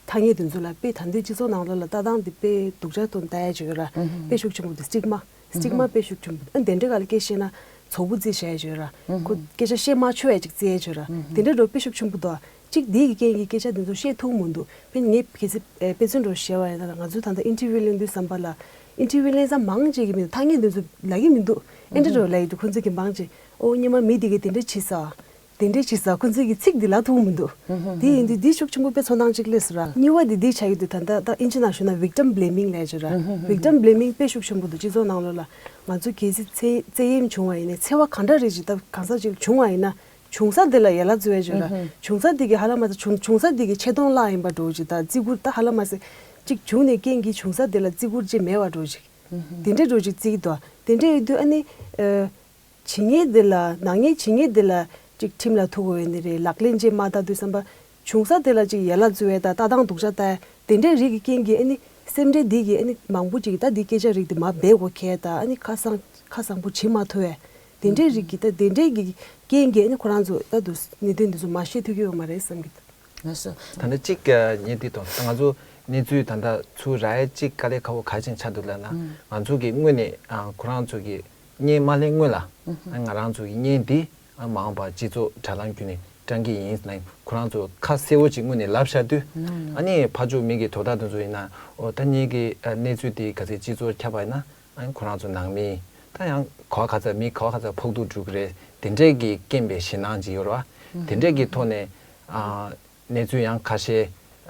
ཐ་སྙད་དེ་ཚོ་ལ་དཔེ་ད་དུང་སྤྱི་ཚོགས་ནང་ལོགས་ལ་ལྟ་སྟངས་དེ་དཔེ་སྡུག་ཅག་ཏུ་ལྟ་ཡ་ཅིག་ཡོད་ར། དཔེ་ཤུགས་ཆེན་པོ་འདུག་སྟིག་མ། སྟིག་མ་དཔེ་ཤུགས་ཆེན་པོ་འདུག་ཨ་དེ་འདྲའི་སྒང་ལ་སྐད་བཤད་ན་ཚོགས་པ་རྩིས་བྱ་ཡ་ཅིག་ཡོད་ར། ཁོ་སྐད་ཆ་བཤད་མ་ཆོག་ཡ་ཅིག་རྩི་ཡ་ཅིག་ཡོད་ར། དེ་འདྲ་འགྲོ་དཔེ་ཤུགས་ཆེན་པོ་འདུག་ཅིག་དེའི་གི་རྐྱེན་གྱིས་སྐད་ཆ་དེ་ཚོ་བཤད་ཐུབ་མི་འདུག་དཔེ་ངས་གལ་སྲིད་དཔེ་མཚོན་འདྲ་བོ་བཤད་པ་ཡིན་ན་ང་ཚོས་ད་ལྟ་ཨིན་ཊར་བིའུ་ལེན་དུས་ཙམ་པ་ལ་ཨིན་ཊར་བིའུ་ལེན་ས་མང་ཆེ་གི་མི་འདུག་ཐ་སྙད་དེ་ཚོ་ལབ་ཀྱི་མི་འདུག་ཨེ་འདྲ་འདྲ་བོ་ལབ་ཡི་འདུག་ཁོང་ཚོ་གི་མང་ཆེ་ཨོ་སྔོན་མ་མི་དེ་གིས་དེ་འདྲ་བྱས་ས། དེ་འདྲས་བྱེད་ས་ཁོ་ཚོས་ཀྱི་ཚིག་འདི་ལབ་ཐུབ་མི་འདུག་དེ་ཡིན་དུས་འདི་ཤུགས་ཆེན་པོ་དཔེ་ཚོར་སྣང་གཅིག་སླེབས་སོང་ར། གཉིས་པ་འདི་འདི་ཆགས་ཀྱི་འདུག་ད་ལྟ་ད་ཨིན་ཇི་ནང་ཞུས་ན་victim blaming ལབ་ཀྱི་ར། victim blaming དཔེ་ཤུགས་ཆེན་པོ་འདུག་སྤྱི་ཚོགས་ནང་ལོགས་ལ་ང་ཚོ་གལ་སྲིད་བཙན་བཙན་གཡེམ་བྱུང་བ་ཡིན་ནའི་འཚེ་བ་ག་འདྲ་རེད་ཅིག་ད་གང་ཟག་ཅིག་བྱུང་བ་ཡིན་ན་བྱུང་ས་དེ་ལ་ཡ་ལན་འཚོལ་ཡ་ཅིག་ར། བྱུང་ས་དེ་གི་ཧ་ལམ་མ་ཚད་བྱུང་བྱུང་ས་དེ་གི་ཆེ་མཐོང་བརླག་ཡིན་པ་འདྲ་བོ་ཅིག་ད་བརྩི་བཀུར་ད་ཧ་ལམ་མ་ཚད་ཅིག་བྱུང་ནས་རྐྱེན་གྱིས་བྱུང་ས་དེ་ལ་བརྩི་བཀུར་ཅིག་མེད་པ་འདྲ་བོ་ཅིག་དེ་འདྲས་འདྲ་བོ་ཅིག་བརྩི་གི་འདུག་དེ་འདྲས་ཡོད་དུས་ཨ་ནི། བྱེད་མཁན་དེ་ལ་ནག་ཉེས་བྱེད་མཁན་དེ་ལ་ཅིག་ཁྲིམས་ལ་ཐུག་དགོས་ཡོད་ནི་རེད། ལག་ལེན་བྱེད་མ་བཏང་དུས་ཙམ་པ་བྱུང་ས་དེ་ལ་ཅིག་ཡ་ལན་འཚོལ་བའི་ད་ལྟ་སྟངས་སྡུག་ཅག་ལྟ་ཡ་དེ་འདྲའི་རིགས་ཀྱི་རྐྱེན་གྱིས་ཨ་ནི་ སེམས་ཁྲལ་འདི་གི་ཨ་ནི་མང་པོ་ཅིག་ད་འདི་སྐད་ཆ་རིགས་འདི་མ་འབད་དགོས་ཁེལ་ད་ཨ་ནི་ཁ་སང་ཁ་སང་པོ་བྱེད་མ་ཐུབ་བས། དེ་འདྲའི་རིགས་ཀྱི་ད་དེ་འདྲའི་གི་རྐྱེན་གྱིས་ཨ་ནི་ཁོ་རང་ཚོ་ད་དུ་གནད་དོན་འདི་ཚོ་མ་ཤེས་ཐུབ་ཀྱི་ཡོད་མ་རེད་བསམ་གི་འདུག་ལགས་སོ། ད་ལྟ་གཅིག་ངས་འདི་དང་ད་ང་ཚོ་གནས་ཚུལ་ད་ལྟ་ཚུར་རག་ཡས་གཅིག་དཀའ་ལས་ཁག་པོ་ག་ཅིག་ཆགས་འདུག་ལབ་ན། ང་ཚོ་གི་དངོས་གནས་ཨ་ཁོ་རང་ཚོ་གི་བརྙན་མ་ལེན་སྔོན་ལ་ཨ་ང་རང་ཚོ་གི་བརྙན་འདི་ཨ་མ་འོངས་པ་སྤྱི་ཚོགས་དྲ་ལམ་བརྒྱུད་ནས་བཀྲམ་གི་ཡིན་ལབ་ཁོ་རང་ཚོ་ཁ་གསལ་བོ་ཅིག་དངོས་གནས་ལབ་བཞག་དུས། ཨ་ནི་ཕར་ཕྱོགས་མི་གི་དོ་བདག་དེ་ཚོ་ཡིན་ན་ཨོ་ད་ངེད་ཀྱི་ཨ་གནས་ཚུལ་དེ་ག་ཚོད་སྤྱི་ཚོགས་ཁྱབ་པ་ཡིན་ན། ཨ་ནི་ཁོ་རང་ཚོ་ནང་མི་ད་ཡང་ག་བ་ག་ཚ་མི་ག་བ་ག་ཚ་ཕོག་ཐུག་འགྲོ་གི་རེད། དེ་འདྲས་ཀྱི་རྐྱེན་པས་ཞེད་སྣང་ཅིག་ཡོད་རེད་བ། དེ་འདྲས་ཀྱི་ཐོག་ནས་ཨ་གནས་ཚུལ་ཡང་ཁ་ཤས་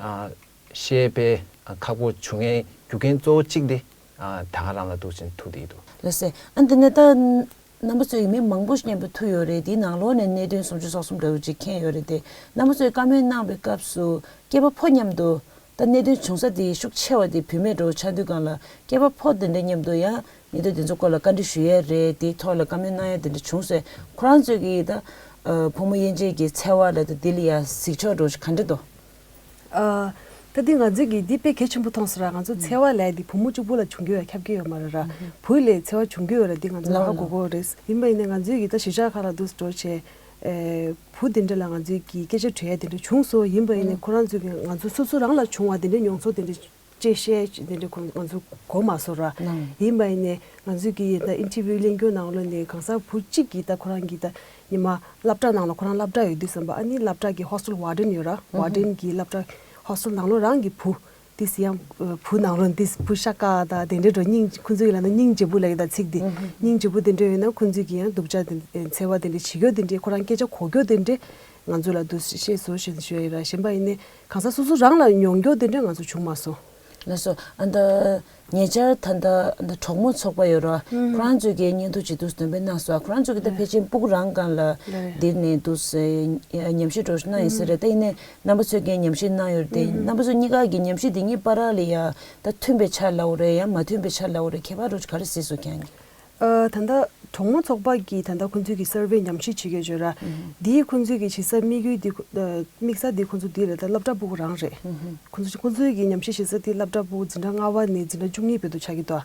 ཨ་བཤད་པའི་ཨ་ཁག་པོ་བྱུང་ཡས་རྒྱུ་རྐྱེན་གཙོ་བོ་གཅིག་དེ་ཨ་ད་ག་རང་ལ་འདུག་ཅིང་ཐུག་བསྡད་ཀྱི་འདུག་ལགས་སེ། ཨ་འདི་ནས་ད་རྣམ་པ་ཚོས་མི་མང་པོ་ཞིག་མཉམ་དུ་ཐུག་ཡོད་རེད། དེའི་ནང་ལོགས་ནས་གནད་དོན་སུམ་ཅུ་སོ་གསུམ་འདྲ་བོ་ཅིག་མཁྱེན་ཡོད་རེད་དེ། རྣམ་པ་ཚོས་བཀའ་མོལ་གནང་བའི་སྐབས་སུ་སྐྱེས་པ་ཕོ་མཉམ་དུ། ད་གནད་དོན་བྱུང་ས་དེ་ཤུགས་ཆེ་བ་དེ་བུད་མེད་འགྲོ་ཆགས་དུས་སྒང་ལ་སྐྱེས་པ་ཕོ་དེ་འདྲ་མཉམ་དུ་ཡང་གནད་དོན་དེ་ཚོ་སྐོར་ལ་བཀའ་འདྲི་ཞུ་ཡས་རེད། དེའི་ཐོག་ལ་བཀའ་མོལ་གནང་ཡས་དེ་འདྲ་བྱུང་སོང་། ཁོ་རང་ཚོས་ཀྱིས་ད་ཨ་ཕོ་མོ་དབྱེ་འབྱེད་ཀྱི་འཚེ་བ་ལ་ད་དེ་ལ་ཡ་གཟིགས་ཕྱོགས་འགྲོ་ག་འདྲ་འདུག་ཨ་ད་འདི་ང་ཚོས་ཀྱིས་འདི་དཔེ་གལ་ཆེན་པོ་མཐོང་སོང་ར། ང་ཚོ་འཚེ་བ་ལབ་ཡས་འདི་བུ་མོ་གཅིག་པུ་ལ་བྱུང་གི་ཡོད་ཁྱབ་ཀྱི་ཡོད་མ་རེད་ར། བུ་ལ་འཚེ་བ་བྱུང་གི་ཡོད་ར། འདི་ང་ཚོ་ཧ་གོ་གི་ཡོད་རེད། ཡིན་པ་ཡིན་ནའི་ང་ཚོས་ཀྱིས་ད་གཞིས་ཆགས་ཁག་ལ་འདུག་འགྲོ་བྱས། ཨེ་བུ་དེ་འདྲ་ལ་ང་ཚོས་ཀྱིས་སྐད་ཆ་དྲི་ཡ་དེ་འདྲ་བྱུང་སོང་། ཡིན་པ་ཡིན་ནའི་ཁོ་རང་ཚོས་ཀྱིས་ང་ཚོ་སོ་སོ་རང་ལ་བྱུང་བ་དེ་འདྲ་མྱོང་ཚོར་དེ་འདྲ་ཅེས་བཤད་དེ་འདྲ་ཁོ་ང་ཚོ་གོ་མ་སོང་ར། ཡིན་པ་ཡིན་ནའི་ང་ཚོས་ཀྱིས་ད་ཨིན་ཊར་བིའུ་ལེན་རྒྱུ་ནང་ལོགས་ནས་གང་ཟག་བུ་གཅིག་གིས་ད་ཁོ་རང་གིས་ད་ཉི་མ་སློབ་གྲྭ་ནང་ལ་ཁོ་རང་སློབ་གྲྭ་ཡོད་དུས་ཙམ་པ་ཨ་ནི་སློབ་གྲྭ་གི་ཧོ་སི་ཊལ་ཝར་ཌེན་ཡོད་ར། ཝར་ཌེན་གྱིས་སློབ་གྲྭ་ཧོ་སི་ཊལ་ནང་ལོགས་རང་གི་བུ། ཏིས་ཡང་བུ་ནང་ལོགས་ཏིས་བུ་ཤ་ཀ་དང་དེ་འདྲའི་འགྲོ་སྙིང་ཁོང་ཚོའི་ལ་ན་སྙིང་རྗེ་པོ་ལ་ཡི་ད་ཚིག་འདི་སྙིང་རྗེ་པོ་དེ་འདྲ་ཡོད་ན་ཁོང་ཚོས་ཀྱི་ཡང་སྡུག་ཅག་དེ་འཚེ་བ་དེ་འདྲ་བྱེད་རྒྱུ་དེ་འདྲ་ཁོ་རང་སྐད་ཆ་གོ་རྒྱུ་དེ་འདྲ་ང་ཚོ་ལ་འདུག་ཤེས་སོ་ཞེས་ཞུ་ཡ་ཡིན་ར། གཞན་པ་ཡིན་ནའི་གང་ཟག་སོ་སོ་རང་ལ་མྱོང་རྒྱུ་དེ་འདྲ་ང་ཚོ་བྱུང་མ་སོང་། ལགས་སོ། ཨ་ད་ཉེ་ཆར་ད་ལྟ་ད་གྲོགས་མོ་ཚོགས་པ་ཡོད་ར། ཁོ་རང་ཚོས་ཀྱི་བརྙན་ཐུང་ཅིག་འདུག་འདོན་སྤེལ་གནང་སོང་། ཁོ་རང་ཚོས་ཀྱི་ད་ཕལ་ཆེར་སྤུ་གུ་རང་སྒང་ལ་འདིར་ནས་འདུག་ཉམས་ཞིབ་འགྲོ་གནང་ཡིན་ས་རེད། ད་ཡིན་ནའི་རྣམ་པ་ཚོས་ཀྱི་ཉམས་ཞིབ་གནང་ཡོད་རེད་དེ། རྣམ་པ་ཚོ་གཉིས་ཀ་གི་ཉམས་ཞིབ་འདི་གཉིས་བར་ལ་ཡ་ད་མཐུན་པའི་ཆ་ལའོ་རེད་ཡང་མ་མཐུན་པའི་ཆ་ལའོ་རེད། ཁྱད་པར་རོ་ག་རེ་གཟིགས་སོ་ཁྱེད་རང་གིས། ཨ་ད་ལྟ་གྲོགས་མོ་ཚོགས་པ་གིས་ད་ལྟ་ཁོང་ཚོས་ཀྱི་སར་ཝེ་ཉམས་ཞིབ་བྱེད་ཀྱི་ཡོད་ར། འདིའི་ཁོང་ཚོས་ཀྱི་བྱེད་ས་དམིགས་ཡུལ་འདི་ཨ་དམིགས་ས་འདི་ཁོང་ཚོ་འདི་ལ་ད་སློབ་གྲྭ་སྤུ་གུ་རང་རེད། ཁོང་ཚོ་ཁོང་ཚོས་ཀྱི་ཉམས་ཞིབ་བྱེད་ས་འདི་སློབ་གྲྭ་སྤུ་གུ་འཛིན་གྲྭ་ལྔ་པ་ནས་འཛིན་གྲྭ་བཅུ་གཉིས་བར་དུ་ཆགས་ཀྱི་འདུག་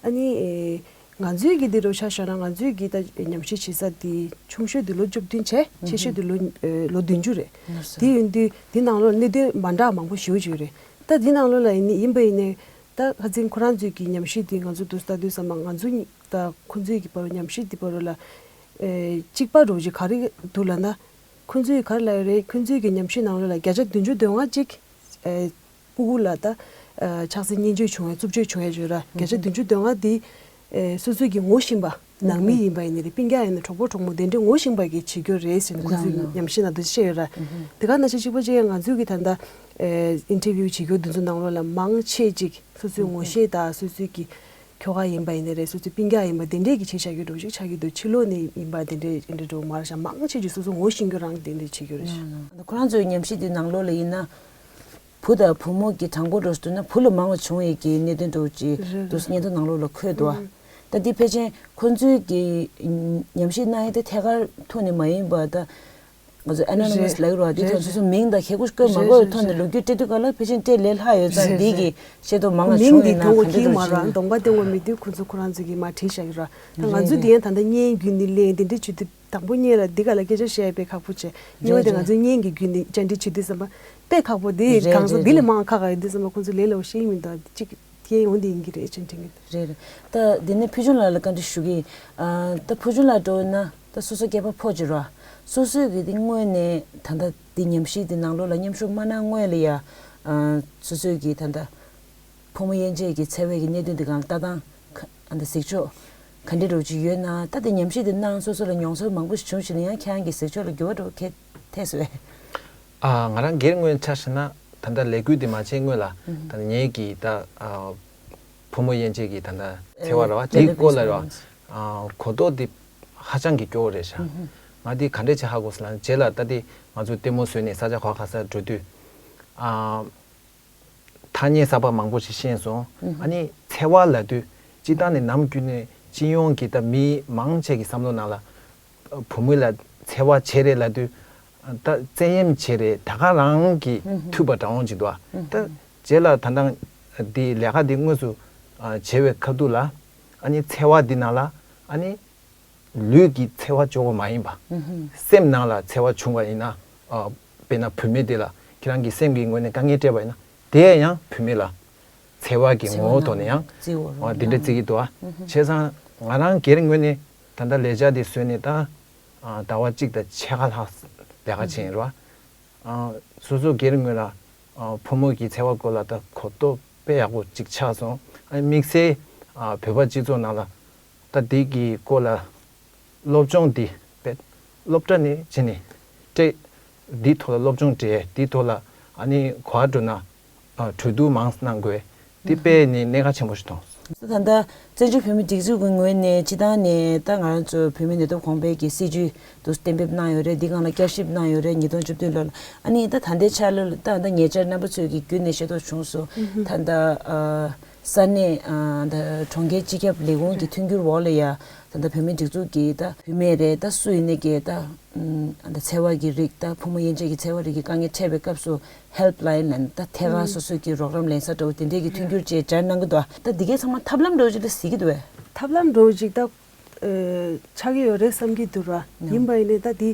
ཨ་ནི་ཨེ་ང་ཚོའི་གི་འདི་རུ་ཆ་བཞག་ན་ང་ཚོའི་གི་ད་ཉམས་ཞིབ་བྱེད་ས་འདི་ཆུང་ཤོས་འདི་ལོ་བཅུ་བདུན་བྱས། ཆེ་ཤོས་འདི་ལོ་ཨེ་ལོ་བདུན་ཅུ་རེད། དེ་ཡིན་དུས་འདི་ནང་ལོགས་གནད་དོན་མ་འདྲ་མང་པོ་ཞེ་པོ་ཅིག་ཡོད་རེད། ད་འདི་ནང་ལོགས་ལ་ཡིན་ནི་ཡིན་པ་ཡིན་ནའི་ད་ཁ་སང་ཁོ་རང་ཚོའི་གི་ཉམས་ཞིབ་འདི་ང་ཚོ་འདུག་ལྟ་དུས་ཙམ་པ་ང་ཚོ་གཉིས་ད་ཁོ་ཚོའི་གི་བར་ཉམས་ཞིབ་འདི་བར་ལ་ཨེ་གཅིག་པ་འདྲ་བོ་ཅིག་ག་རེ་འདུག་ལབ་ན། ཁོ་ཚོས་ག་རེ་ལབ་ཡོད་རེད། ཁོ་ཚོའི་གི་ཉམས་ཞིབ་ནང་ལོགས་ལ་བརྒྱ་ཆ་བདུན་ཅུ་དོན་ལྔ་ཅིག་ཨེ་སྤུ་གུ་ལ་ད་ཨ་ཆགས་སྲེད་གཉེན་སྤྱོད་བྱུང་བའི་རྩུབ་སྤྱོད་བྱུང་ཡ་ཡོད་ར། བརྒྱ་ཆ་བདུན་ཅུ་དོན་ལྔ་དེ་ཨེ་སོ་སོའི་གི་ངོ་ཤེས་པ་ནང་མི་ཡིན་པ་ཡིན་ནའི་རེད། སྤུན་ཀྱག་ཡིན་ན་གྲོགས་པོ་གྲོགས་མོ་དེ་འདྲའི་ངོ་ཤེས་པ་གིས་བྱེད་རྒྱུ་རེད་ཟེར་ནས་ཁོ་ཚོའི་ཉམས་ཞིབ་ནང་དུ་བཤད་ཡོད་ར། དེ་ག་ནང་བཞིན་གཅིག་པ་གཅིག་ཡང་ང་ཚོའི་གི་ད་ལྟ་ཨེ་ཨིན་ཊར་བིའུ་བྱེད་རྒྱུ་དེ་ཚོ་ནང་ལོགས་ལ་མང་ཆེ་ཅིག་སོ་སོའི་ངོ་ཤེས་དང་སོ་སོའི་གི་ཁྱོ་ག་ཡིན་པ་ཡིན་ནའི་རེད། སོ་སོའི་སྤུན་ཀྱག་ཡིན་པ་དེ་འདྲས་ཀྱི་བྱས་བཞག་རྒྱུ་འདྲ་བོ་ཞིག་ཆགས་ཀྱི་འདུག་ཕྱི་ལོགས་ནས་ཡིན་པ་དེ་འདྲས་དེ་འདྲས་འདྲ་བོ་མ་རེད་ཤག་མང་ཆེ་ཅིག་སོ་སོ་ངོ་ཤེས་རྒྱུ་རང་དེ་འདྲས་བྱེད་རྒྱུ་རེད་ཤག་ཁོ་རང་ཚོའི་ཉམས་ཞིབ་དེ་ནང་ལོགས་ལ་ཡིན་ན། བུ་དང་བུ་མོ་གི་གྲངས་འབོར་འདྲ་བོ་བསྡུར་ན་བུ་ལ་མང་བ་བྱུང་ཡས་ཀྱི་གནད་དོན་འདྲ་བོ་ཅིག་རེད། འདུག་སེ་སྙན་ཐོ་ནང་ལོགས་ལ་འཁོད་འདུག་ད་འདི་ཕལ་ཆེར་ཁོ་ཚོའི་གི་ཉམས་ཞིབ་གནང་ཡས་དེ་ཐད་ཀར་ཐོག་ནས་མ་ཡིན་པ་ད། ང་ཚོ་ཨེ་ནོ་ནི་མས་རེད། ལབ་ཀྱི་རེད་བ། འདི་ཐོག་རེད། སོ་སོ་མིང་དང་ཁྱད་གཞི་བཀོད་མ་རེད་དགོས་རེད། ཐོག་ནས་རེད། ལོ་རྒྱུས་སྤྲད་དུས་ག་ལ་ཕལ་ཆེར་སྤྲད་ལས་སླ་ཡོད་ཙང་། རེད། འདི་རེད། གི་ཤེས་རྟོགས་མང་བ་མིང་བྱུང་འདི་ཡིན་ན་གང་འདྲ་འདྲ་ཞིག་ཡིན། གདོང་པ་སྟོན་དགོས་མི་འདུག་ཁོ་ཚོ་ཁོ་རང་ཚོ་གིས་མར་བྲིས་བཞག་ཡོད་ར། ད་ང་ཚོ་འདི་ཡང་ད་ལྟ་བརྙན་བརྒྱུད་ནས་ལན་དེ་འདྲ་བྱེད་དུས་དང་པོ་སྔོན་ལ་འདི་ག་ལ་སྐད་ཆ་བཤད་ཡ་དཔེ་ཁག་པོ་བྱས། གཉིས་པ་དེ་རེད། ང་ཚོ་བརྙན་གྱི་བརྒྱུད་ནས་བཅར་འདྲི་བྱེད་དུས་ཙམ་པ་དཔེ་ཁག་པོ་དེ། རེད། གང་ཟག་རེད། འདི་ལས་རེད། མང་ཁག་ཁག་ཡོད་དུས་ཙམ་པ་ཁོ་ཚོ་ལས་སླ་པོ་ཤེས་ཀྱི་མི་འདུག་ཅིག་ཡང་ཡོང་དེ་ཡིན་གྱི་རེད་ཅེས་དྲན་གྱི་འདུག་རེད་རེད། ད་འདི་ནས་ཕུལ་བྱུང་ལགས་ལ་བཀའ་འདྲི་ཞུ་གི་ཡིན། ཨ་ད་ཕུལ་བྱུང་ལགས་འདྲ་བོ་ན་ད་སོ་སོ་སྐྱེས་པ་ཕོ་གཅིག་རེད། སོ་སོའི་གི་འདི་དངོས་གནས་ད་ལྟ་འདི་ཉམས་ཞིབ་འདི་ནང་ལོགས་ལ་མཉམ་ཞུགས་མ་གནང་སྔོན་ལ་ཡ། ཨ་སོ་སོའི་གི་ད་ལྟ་ཕོ་མོ་དབྱེ་འབྱེད་ཀྱི་འཚེ་བའི་གི་གནད་དོན་འདི་སྒང་ལ་ལྟ་སྟངས་ག་ཨ་ད་གཟིགས་ཕྱོགས་ག་འདྲ་འདྲ་བོ་ཅིག་ཡོད་ན། ད་འདི་ཉམས་ཞིབ་འདི་གནང་སོ་སོ་ལ་མྱོང་ཚོར་མང་པོ་ཞིག་བྱུང་ཞིག་ན་ཡང་ཁྱེད་རང་གི་གཟིགས་ཕྱོགས་ལ་འགྱུར་བ་འགྲོ་གི་ཐེབས་སོང་བས། ཨ་ང་རང་སྒེར་ངོས་ཆ་བཞག་ན་ད་ལྟ་ལས་འགུལ་འདི་མ་བྱས་སྔོན་ལ་ད་ངེད་ཀྱི་ད་ཨ་ཕོ་མོ་དབྱེ་འབྱེད་ཀྱི་ད་ལྟ་འཚེ་བ་རེད་བ། ཨེ་དེའི་སྐོར་ལ་རེད་བ། ཨ་གོ་རྟོགས་འདི་ཧ་ཅང་གི་སྐྱོ་བོ་རེད་ཤག་ང་འདི་ག་འདྲས་ཅིག་ཧ་གོ་སོང་ལབ་ན་རྗེས་ལ་ད་འདི་ང་ཚོ་ལྟད་མོ་བཟོས་ནས་ས་ཆ་ག་བ་ག་ས་འགྲོ་དུས་ཨ། ཐ་སྙད་གསར་པ་མང་པོ་ཞིག་ཤེས་སོང་། ཨ་ནི་འཚེ་བ་ལབ་དུས་སྤྱིར་བཏང་ནས་ནམ་རྒྱུན་ནས་སྤྱི་ཡོངས་ཀྱི་ད་མི་མང་ཆེ་གི་བསམ་བློ་ནང་ལ་བུ་མོ་ལ་འཚེ་བ་བྱས་རེད་ལབ་དུས་ད་བཙན་གཡེམ་བྱས་རེད། ད་ག་རང་གི་ཐུབ་པ་འདྲ་བོ་ཅིག་འདུག་ད་རྗེས་ལ་ད་ལྟ་ འདི་ལས་ཀ་འདི་དངོས་སུ་ཨ་བྱེད་པའི་ཁ་ཐུག་ལ་ཨ་ནི་འཚེ་བ་འདི་ནང་ལ་ཨ་ནི་ལུས་ཀྱི་འཚེ་བ་འཇོག་པ་མ་ཡིན་པ། སེམས་ནང་ལ་འཚེ་བ་བྱུང་བ་ཡིན་ན་ཨ་དཔེར་ན་བུད་མེད་འདི་ལ་ཁྱེད་རང་གི་སེམས་ཀྱི་ངོས་ནས་དཀའ་ངལ་སྤྲད་པ་ཡིན་ན་དེ་ཡང་བུད་མེད་ལ་འཚེ་བ་གི་ངོ་བོ་ཐོག་ནས་ཡང་འདི་འདྲ་བརྩི་གི་འདུག་ཨ། བྱས་ཙང་ང་རང་སྒེར་ངོས་ནས་ད་ལྟ་ལས་བྱ་འདི་བཟོས་ནས་ད་ཟླ་བ་གཅིག་དང་ཕྱེད་ཀ་ལྷག་ལས་ཀ་བྱས་ཡིན་ར། སོ་སོ་སྒེར་ངོས་ལ་ཕོ་མོ་གི་འཚེ་བ་སྐོར་ལ་ད་གོ་རྟོགས་དཔེ་ཡག་པོ་ཅིག་ཆགས་སོང་། དམིགས་བསལ་བོད་པ་སྤྱི་ཚོགས་ནང་ལ་ད་འདི་གི་སྐོར་ལ་སློབ་སྦྱོང་འདི་དཔེ་སློབ་གྲྭ་ནས་བྱས་ནས་སྤྲད། འདི་ཐོག་ལ་སློབ་སྦྱོང་སྤྲད། འདི་ཐོག་ལ་ཨ་ནི་གོ་བ་བསྒྲུབ་ན་གྲོས་བསྡུར་མང་གནང་དགོས། འདི་དཔེ་ནས་གནད་འགག་ཆེན་པོ་ཞིག་མཐོང་། ད་ལྟ་བཙན་བྱོལ་བོད་མི་སྒྲིག་འཛུགས་ཀྱི་ངོས་ནས་སྤྱི་བཏང་ནས་ད་ང་རང་ཚོ་བོད་མིའི་ནུས་སྟོབས་གོང་འཕེལ་གྱི་སྲིད་ཇུས་དུ་གཏན་འབེབས་གནང་ཡོད་རེད། འདི་སྒང་ལ་བསྐྱར་ཞིབ་གནང་ཡོད་རེད། ཉིས་སྟོང་བཅུ་བདུན་ལོ་ལ་ཨ་ནི་ད་ད་ལྟའི་ཆ་ལ་ད་ད་ཉེ་ཆར་རྣམ་པ་ཚོས་ཀྱི་བརྒྱུད་ནས་ཤེས་རྟོགས་བྱུང་སོང་། ད་ད་ས་གནས་ད་གྲོང་ཁྱེར་སྤྱི་ཁྱབ་ལས་ཁུངས་ཀྱི་མཐུན་འགྱུར་འོག་ལ་ཡ་ད་ད་བོད་མིའི་སྒྲིག་འཛུགས་ཀྱི་ད་བུད་མེད་རེད། ད་སུ་ཡིན་ནའི་གི་ད་ཨ་ད་འཚེ་བ་གི་རིགས་ད་ཕོ་མོ་དབྱེ་འབྱེད་ཀྱི་འཚེ་བ་རིགས་ཀྱི་དཀའ་ངལ་འཕྲད་པའི་སྐབས་སུ་ཧེལ་པ་ལ་ཡིན་ལ་ད་ཐད་ཀར་སོ་སོ་གི་རོགས་རམ་ལེན་ས་འདྲ་བོ་དེ་འདྲས་ཀྱི་མཐུན་འགྱུར་བཅས་སྦྱར་གནང་གི་འདུག་ད་འདི་གའི་ཚང་མ་ཐབས་ལམ་འདྲ་བོ་ཅིག་ད་གཟིགས་ཀྱི་འདུག་བས། ཐབས་ལམ་འདྲ་བོ་ཅིག་ད་ཆགས་ཀྱི་ཡོད་རེད་བསམ་གྱི་འདུག་ར། ཡིན་པ་ཡིན་ནའི་ད་འདི་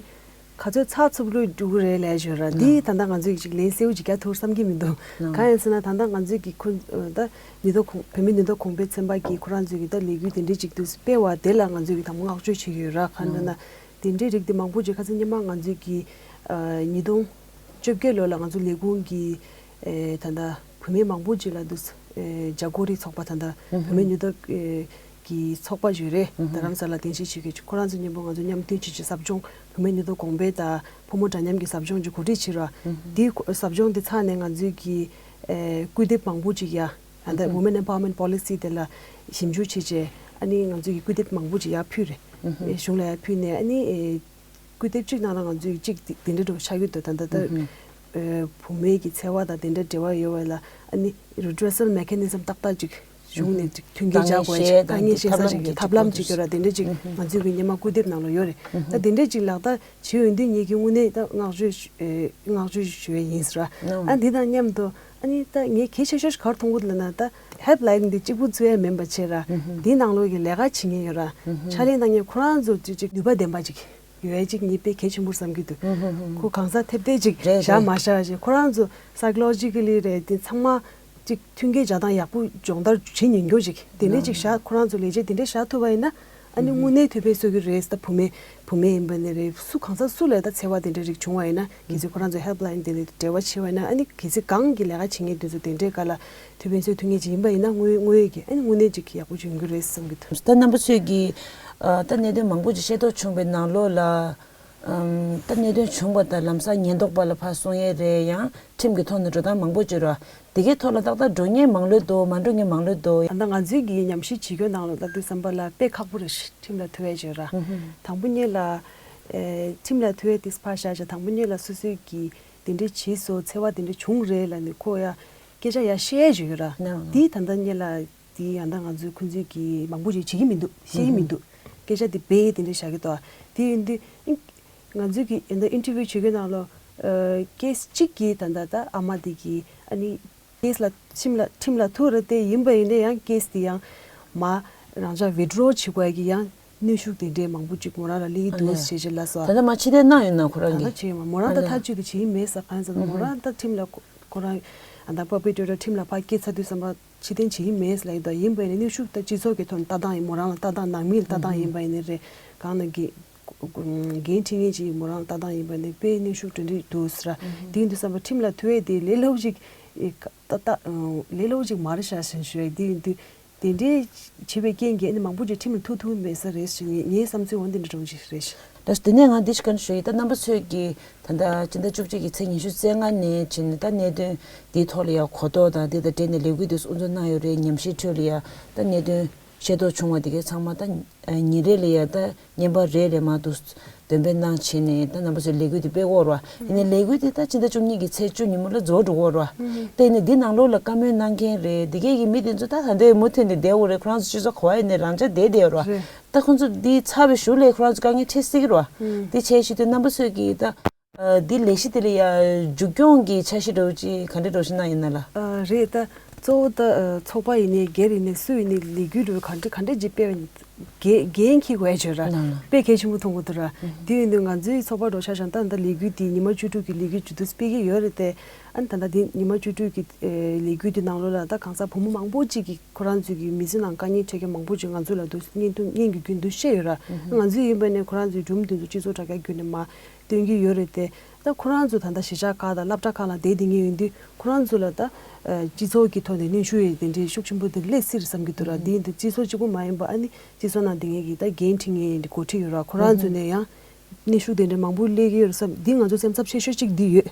ག་ཚོད་ཚགས་ཚུད་པོ་འགྲོ་གི་རེད་ལས་བརྗོད་ར། འདི་ད་ལྟ་ང་ཚོས་ཅིག་ལན་གསལ་བོ་ཅིག་རྒྱག་ཐུབ་བསམ་གྱི་མི་འདུག་གང་ཡིན་ཟེར་ན་ད་ལྟ་ང་ཚོས་ཀྱི་ཁོ་ད་ནུས་སྟོབས་གོང་བོད་མིའི་ནུས་སྟོབས་གོང་འཕེལ་ཚན་པ་གིས་ཁོ་རང་ཚོས་ཀྱི་ད་ལས་འགུལ་དེ་འདྲས་ཅིག་ཏུ་སྤེལ་བ་དེ་ལ་ང་ཚོས་ཀྱི་དང་པོ་བསྔགས་བརྗོད་བྱེད་ཀྱི་ཡོད་ར། གང་ཡིན་ཟེར་ན་དེ་འདྲའི་རིགས་དེ་མང་པོ་ཅིག་ཁ་སང་སྔོན་མ་ང་ཚོས་ཀྱི་ཉིས་སྟོང་བཅོ་བརྒྱད་ལོ་ལ་ང་ཚོ་ལས་ཁུངས་ཀྱི་ད་ལྟ་བུད་མེད་མང་པོ་ཅིག་ལ་འདུག་ཨེ་ཇ་ཀོ་རི་ཚོགས་པ་ད་ལྟ་བུད་མེད་ནུས་སྟོབས་ཨེ་ཀྱི་ཚོགས་པ་ཞིག་རེད། རྡ་རམ་ས་ལ་རྟེན་གཞི་བྱེད་མཁན་ཅིག་ཁོ་རང་ཚོ་མཉམ་པོ་ང་ཚོ་མཉམ་མཐུན་བྱེད་ཀྱི་ཟབ་སྦྱོང་བུད་མེད་ནུས་སྟོབས་གོང་འཕེལ་དང་ཕོ་མོ་འདྲ་མཉམ་གྱི་ཟབ་སྦྱོང་ཅིག་གོ་སྒྲིག་བྱས་ར། དེའི་གོ་ཟབ་སྦྱོང་དེ་ཚར་ནས་ང་ཚོས་ཀྱི་ཨེ་སྐུལ་འདེབས་མང་པོ་ཅིག་ཡ་ད་ལྟ་Women Empowerment Policy དེ་ལ་ཞིབ་འཇུག་བྱས་རྗེས་ཨ་ནི་ང་ཚོས་ཀྱི་སྐུལ་འདེབས་མང་པོ་ཅིག་ཡར་ཕུལ་རེད། ཨེ་གཞུང་ལ་ཡར་ཕུལ་ནས་ཨ་ནི་ཨེ་སྐུལ་འདེབས་གཅིག་ནང་ལ་ང་ཚོས་གཅིག་དེ་འདྲ་འགྲོ་ཆགས་ཡོད་འདུག་ད་ལྟ་ད་ཨུ་ཧུམ། ཨེ་བུད་མེད་ཀྱི་འཚེ་བ་དང་དེ་འདྲ་འབྲེལ་བ་ཡོད་པ་ལ་ཨ་ནི་redressal mechanism ཏག་ཏག་ཅིག་གཞུང་ནས་ཅིག་མཐུན་རྐྱེན་སྦྱར་དཀའ་ངལ་དགོས་ཤེས་ཅིག་དཀའ་ངལ་བཤད་ས་ཅིག་ཐབས་ལམ་ཅིག་ཡོད་ར། དེ་འདྲ་ཅིག་ང་ཚོས་ཀྱི་སྔོན་མ་སྐུལ་འདེབས་ནང་ལ་ཡོད་རེད། ད་དེ་འདྲ་ཅིག་ལག་བསྟར་བྱེད་ཡོང་དུས་ངེད་ཀྱི་དངོས་གནས་ད་བསྔགས་བརྗོད་ཞུ་ཨེ་བསྔགས་བརྗོད་ཞུ་ཡས་ཡིན་ཟེར་ར། ཨ་འདི་དང་མཉམ་དུ་ཨ་ནི་ད་ངས་གལ་ཆེ་ཤོས་ཤིག་ག་རེ་མཐོང་གི་འདུག་ལབ་ན་ད་helpline འདི་གཅིག་པུ་བཙུགས་ཡས་མིན་པ་བྱས་ར། འདིའི་ནང་ལོགས་ཀྱི་ལས་ཀ་བྱེད་མཁན་ཡོད་ར། ཕྱག་ལས་གནང་མཁན་ཁོ་རང་ཚོ་ཅིག་ཅིག་ནུས་པ་ལྡན་པ་ཅིག་ཡོད་ཡ་ཅིག་ངས་དཔེ་གལ་ཆེན་པོ་བསམ་གྱི་འདུག་ཁོ་གང་ཟག་ཐེབས་ཐེབས་ཅིག་རེད་བཞག་རེད། མ་བཞག་ཅིག་ཁོ་རང་ཚོ་psychologically རེད་དེ་ཚང་མ་ཅིག་མཐུན་རྐྱེན་སྦྱར་སྟངས་ཡག་པོ་སྦྱོང་བརྡར་བྱེད་ཉན་རྒྱུ་ཅིག་དེ་འདྲས་ཅིག་བཞག་ཁོ་རང་ཚོ་ལས་བྱེད་དེ་འདྲས་བཞག་ཐུབ་པ་ཡིན་ན་ཨ་ནི་དངོས་གནས་ཐུགས་ཕན་གསོས་ཀྱི་རེད། ད་བུད་མེད་བུད་མེད་ཡིན་པ་ནི་རེད། སུ་གང་ཟག་སུ་ལ་ད་འཚེ་བ་དེ་འདྲས་རིགས་བྱུང་བ་ཡིན་ན་གལ་སྲིད་ཁོ་རང་ཚོ་helpline དེ་ལ་འབྲེལ་བ་བྱས་པ་ཡིན་ན་ཨ་ནི་གལ་སྲིད་སྒང་གི་ལས་ཀ་བྱེད་མཁན་དེ་ཚོ་དེ་འདྲས་ག་ལ་ཐུགས་ཕན་གསོས་ཐུབ་མཁན་ཅིག་ཡིན་པ་ཡིན་ན་དངོས་དངོས་ཀྱི་ཨ་ནི་དངོས་གནས་ཅིག་ཡག་པོ་བྱུང་གི་རེད་བསམ་གྱི་འདུག་ད་རྣམ་པ་ཚོས་ཀྱིས་ཨ་ད་གནད་དོན་མང་པོ་ཅིག་ཤེས་རྟོགས་བྱུང་བའི་ནང་ལོགས་ལ་ཨམ་ད་གནད་དོན་བྱུང་བ་དང་ལམ་སང་ཉེན་རྟོག་པ་ལ་ཕར་སོང་ཡས་རེད། ཡང་ཁྲིམས་ཀྱི་ཐོག་ནས་འགྲོ་སྟངས་མང་པོ་ཅིག་རེད། དེ་གའི་ཐོག་ལ་ཏག་ཏག་འགྲོ་མཁན་མང་ལོས་འདུག་མ་འགྲོ་མཁན་མང་ལོས་འདུག་ད་ལྟ་ང་ཚོའི་གི་ཉམས་ཞིབ་བྱེད་རྒྱུ་ནང་ལ་ལྟ་དུས་ཙམ་པ་ལ་དཔེ་ཁག་པོ་རེད། ཁྲིམས་ལ་ཐུག་ཡས་ཅིག་ར། དང་པོ་ཉིད་ལ་ཨེ་ཁྲིམས་ལ་ཐུག་ཡས་དེ་ཕར་བཞག་བྱས་དང་པོ་ཉིད་ལ་སོ་སོའི་གི་དེ་འདྲས་བྱས་སོང་འཚེ་བ་དེ་འདྲས་བྱུང་རེད་ལབ་ནས་ཁོ་ཡ་སྐད་ཆ་ཡ་བཤད་ཡས་ཅིག་ཡོད་ར། དེ་ད་ལྟ་ཉིད་ལ་དེ་ཡང་ད་ང་ཚོའི་ཁོང་ཚོའི་གི་མང་པོ་ཅིག་བྱེད་ཀྱི་མི་འདུག་བཤད་ཀྱི་མི་འདུག་སྐད་ཆ་དེ་སྦས་དེ་འདྲས་བཞག་གི་འདུག་དེ་ཡིན་དུས་ཨིན་ང་ཚོའི་གི་ཡང་ད་interview བྱེད་མཁན་ནང་ལོ་ཨ་case གཅིག་གི་ད་ད་ད་ཨ་མ་དེ་གི་ཨ་ནི་case ལ་ཁྲིམས་ལ་ཁྲིམས་ལ་ཐུག་རེད་དེ་ཡིན་པ་ཡིན་ནའི་ཡང་case དེ་ཡང་མ་རང་ཅག་withdraw བྱེད་དགོས་ཀྱི་ཡང་གནོན་ཤུགས་དེ་འདྲས་མང་པོ་ཅིག་མོ་རང་ལ་སླེབས་ཀྱི་འདུག་ཨ་ལས། ཞེས་ཞེས་ལབ་སོང་། ད་ལྟ་མ་ཕྱི་བལྟས་གནང་ཡོད་ན་ཁོ་རང་ད་གིས་ལྟ་བྱས་ཡོད་མ་མོ་རང་ད་ཨ་ལས། ཐག་གཅོད་དེ་བྱེད་ཀྱི་མེད་ས་གང་ཡིན་ཟེར་ན་ཨ་མོ་ལས། རང་ད་ཁྲིམས་ལ་ཁོ་ཁོ་རང་ཨ་ད་perpetrator ཁྲིམས་ལ་ཕར་སྐྱེལ་ཚར་དུས་ཙམ་པ་ཕྱི་བལྟས་བྱེད་ཀྱི་མེད་ལབ་ཡིན་ད། ཡིན་པ་ཡིན་ནའི་གནོན་ཤུགས་ད་སྤྱི་ཚོགས་ཀྱི་ཐོག་ནས་ལྟ་སྟངས་ཡིན་མོ་རང་ལ་ལྟ་སྟངས་ནང་མི་ལ་ལྟ་སྟངས་ཡིན་པ་ཡིན་ནའི་རེད། གང་ན་འགན་འགན་འཁྲི་མཁན་ཅིག་མོ་རང་ལ་ལྟ་སྟངས་ཡིན་པ་ཡིན་ནའི་དཔེ་གནོན་ཤུགས་དེ་འདྲ་འདུག་ཟེར། དེ་ཡིན་དུས་ཙམ་པ་ཁྲིམས་ལ་ཐུག་ཡས་དེ་ལས་སླ་པོ་ཅིག་ཨེ་ཀ་ད་ད་ལས་སླ་པོ་ཅིག་མ་རེད་ཤག་ཞེས་ཞུ་ཡས། དེ་ཡིན་དུས་དེ་འདྲའི་བྱེད་པའི་རྐྱེན་གྱིས་ཨ་ནི་མང་པོ་ཅིག་ཁྲིམས་ལ་ཐུག་ཐུབ་མེད་ས་རེད་ཞེས་ངའི་བསམ་ཚུལ་འོ་འདི་འདྲ་འདྲ་བོ་ཅིག་རེད་ཤག་ད་དེ་ནས་ང་འདི་ཞིག་ག་ཞུ་ཡི། ད་རྣམ་པ་ཚོས་ཀྱིས་ད་ལྟ་སྤྱི་ཟླ་བཅུ་གཅིག་གི་ཚེས་ཉི་ཤུ་རྩ་ལྔ་ནས་བྱས་ནས་ད་གནད་དོན་འདིའི་ཐོག་ལ་ཡང་གོ་རྟོགས་དང་འདི་དང་འབྲེལ་ནས་ལས་འགུལ་འདི་དབུ་འཛུགས་གནང་ཡོད་རེད། ཉམས་ཞིབ་ཁྲོད་ལ་ཡང་ད་གནད་དོན་ཤེས་རྟོགས་བྱུང་བ་འདི་གའི་ཚང་མ་ད་ཉིན་རེ་ལ་ཡང་ད་བརྙན་པར་རེ་རེ་མར་དུ་འདོན་སྤེལ་གནང་བྱས་ནས་ད་རྣམ་པ་ཚོས་ལས་འགུལ་འདི་སྤེལ་གོ་ར། ཡིན་ནའི་ལས་འགུལ་འདི་ད་སྤྱི་ཟླ་བཅུ་གཉིས་ཀྱི་ཚེས་བཅུ་ཉིན་མོ་ལ་རྫོགས་འགྲོ་གོ་ར། དེ་ནས་འདི་ནང་ལོགས་ལ་བཀའ་མོལ་གནང་མཁན་རེད། འདི་གའི་གི་མི་དེ་ཚོ་ད་ད་ལྟའི་མུ་མཐུད་ནས་བསྡད་ཡོད་རེད། ཁོ་རང་ཚོ་སྤྱི་ཚོགས་ག་བ་ཡིན་ནའི་རང་འཇགས་བསྡད་བསྡད་ཡོད་ར། ད་ཁོ་ཚོ་འདི་ཚར་བའི་གཞུག་ལ་ཁོ་རང་ཚོ་དཀའ་ངལ་འཕྲད་སྲིད་ཀྱི་རེད་བ། འདི་བྱས་ཤི་དུས་རྣམ་པ་ཚོས་ཀྱིས་ད་འདི་ལས་གཞི་དེ་ལ་ཡ་མཇུག་སྐྱོང་གི་འཆར་གཞི་འདྲ་བོ་ཅིག་ག་འདྲ་འདྲ་བོ་ཞིག་གནང་ཡོད་ན་ལ། ཨ་རེད། ད་ གཙོ་བོ་ད་ཚོགས་པ་ཡིན་ནའི་སྒེར་ཡིན་ནའི་སུ་ཡིན་ནའི་ལས་འགུལ་འགྲོ་ག་འདྲ་ག་འདྲ་ཅིག་སྤེལ་བ་ཡིན་འགན་འཁྱེར་དགོས་ཡ་བྱོས་ར། དཔེ་གལ་ཆེན་པོ་མཐོང་གི་འདུག་ར། དེ་ཡིན་དུས་ང་ཚོའི་ཚོགས་པ་འགྲོ་ཆ་བཞག་ད་ད་ལས་འགུལ་དེ་ཉི་མ་བཅུ་དྲུག་གི་ལས་འགུལ་ཇུས་གཏོགས་སྤེལ་གྱི་ཡོད་རེད་དེ། ཨ་ནི་ད་ལྟ་དེ་ཉི་མ་བཅུ་དྲུག་གི་ལས་འགུལ་དེ་ནང་ལོགས་ལ་ད་གང་ཟག་བུ་མོ་མང་པོ་ཅིག་གིས་ཁོ་རང་ཚོའི་གི་མི་ཚེ་ནང་དཀའ་ངལ་འཕྲད་མཁན་མང་པོ་ཅིག་ང་ཚོ་ལ་འདུག་བརྙན་ཐུང་བརྙན་གྱི་བརྒྱུད་དུ་བཤད་ཡོད་ར། ང་ཚོའི་ཡིན་པ་ནས་ཁོ་རང་ཚོའི་སྒྲུང་དེ་ཚོ་སྤྱི་ཚོགས་དྲ་རྒྱ་བརྒྱུད་ནས་མ་སྟོན་གྱི་ཡོད་རེད་དེ། ད་ཁོ་རང་ཚོ་ད་ལྟ་གཞིས་ཆགས་ཁག་དང་སློབ་གྲྭ་ཁག་ལ་བསྡད་བསྡད་མཁན་ཡིན་དུས་ཁོ་རང་ཚོ་ལ་ད་ཨ་སྤྱི་ཚོགས་ཀྱི་ཐོག་ནས་གནོན་ཤུགས་ཡོད་དེ་འདྲའི་ཤུགས་ཆེན་པོ་དེ་སླེབས་སྲིད་བསམ་གྱི་འདུག་ར། དེ་ཡིན་དུས་སྤྱི་ཚོགས་གཅིག་པུ་མ་ཡིན་པ་ཨ་ནི་སྤྱི་ཚོགས་ནང་བསྡད་མཁན་གྱི་ད་འགན་འཁྲི་མཁན་ཡིན་དེ་འགོ་ཁྲིད་ཡོད་ར། ཁོ་རང་ཚོ་ནས་ཡང་གནོན་ཤུགས་དེ་འདྲ་མང་པོ་སླེབས་ཀྱི་ཡོད་རེད་བསམ། འདི་ང་ཚོ་སེམས་འཚབ་ཆེ་ཤོས་གཅིག་འདི་ཡོད།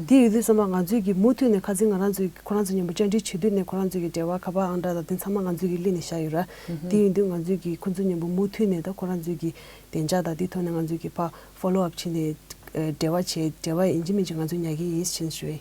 འདི་ཡོད་དུས་ཙམ་པ་ང་ཚོས་ཀྱི་མུ་མཐུད་ནས་ཁ་སང་ང་རང་ཚོས་ཁོ་རང་ཚོ་མཉམ་པོ་བཅར་འདྲི་བྱེད་དུས་ནས་ཁོ་རང་ཚོས་ཀྱི་འབྲེལ་བ་ཁ་པར་ཨང་གྲངས་དང་དེ་ཚང་མ་ང་ཚོས་ཀྱི་ལེན་ནས་བཞག་ཡོད་ར། འདི་ཡིན་དུས་ང་ཚོས་ཀྱི་ཁོ་ཚོ་མཉམ་པོ་མུ་མཐུད་ནས་ད་ཁོ་རང་ཚོས་ཀྱི་བདེ་འཇགས་དང་དེ་ཐོག་ནས་ང་ཚོས་ཀྱི་ཕར་ཕོ་ལོ་ཨབ་བྱས་ནས་འབྲེལ་བ་བྱས་འབྲེལ་བ་ཡིན་གཅིག་མིན་གཅིག་ང་ཚོས་ཉར་གྱི་ཡིན་ཞེས་ཞུ་ཡི།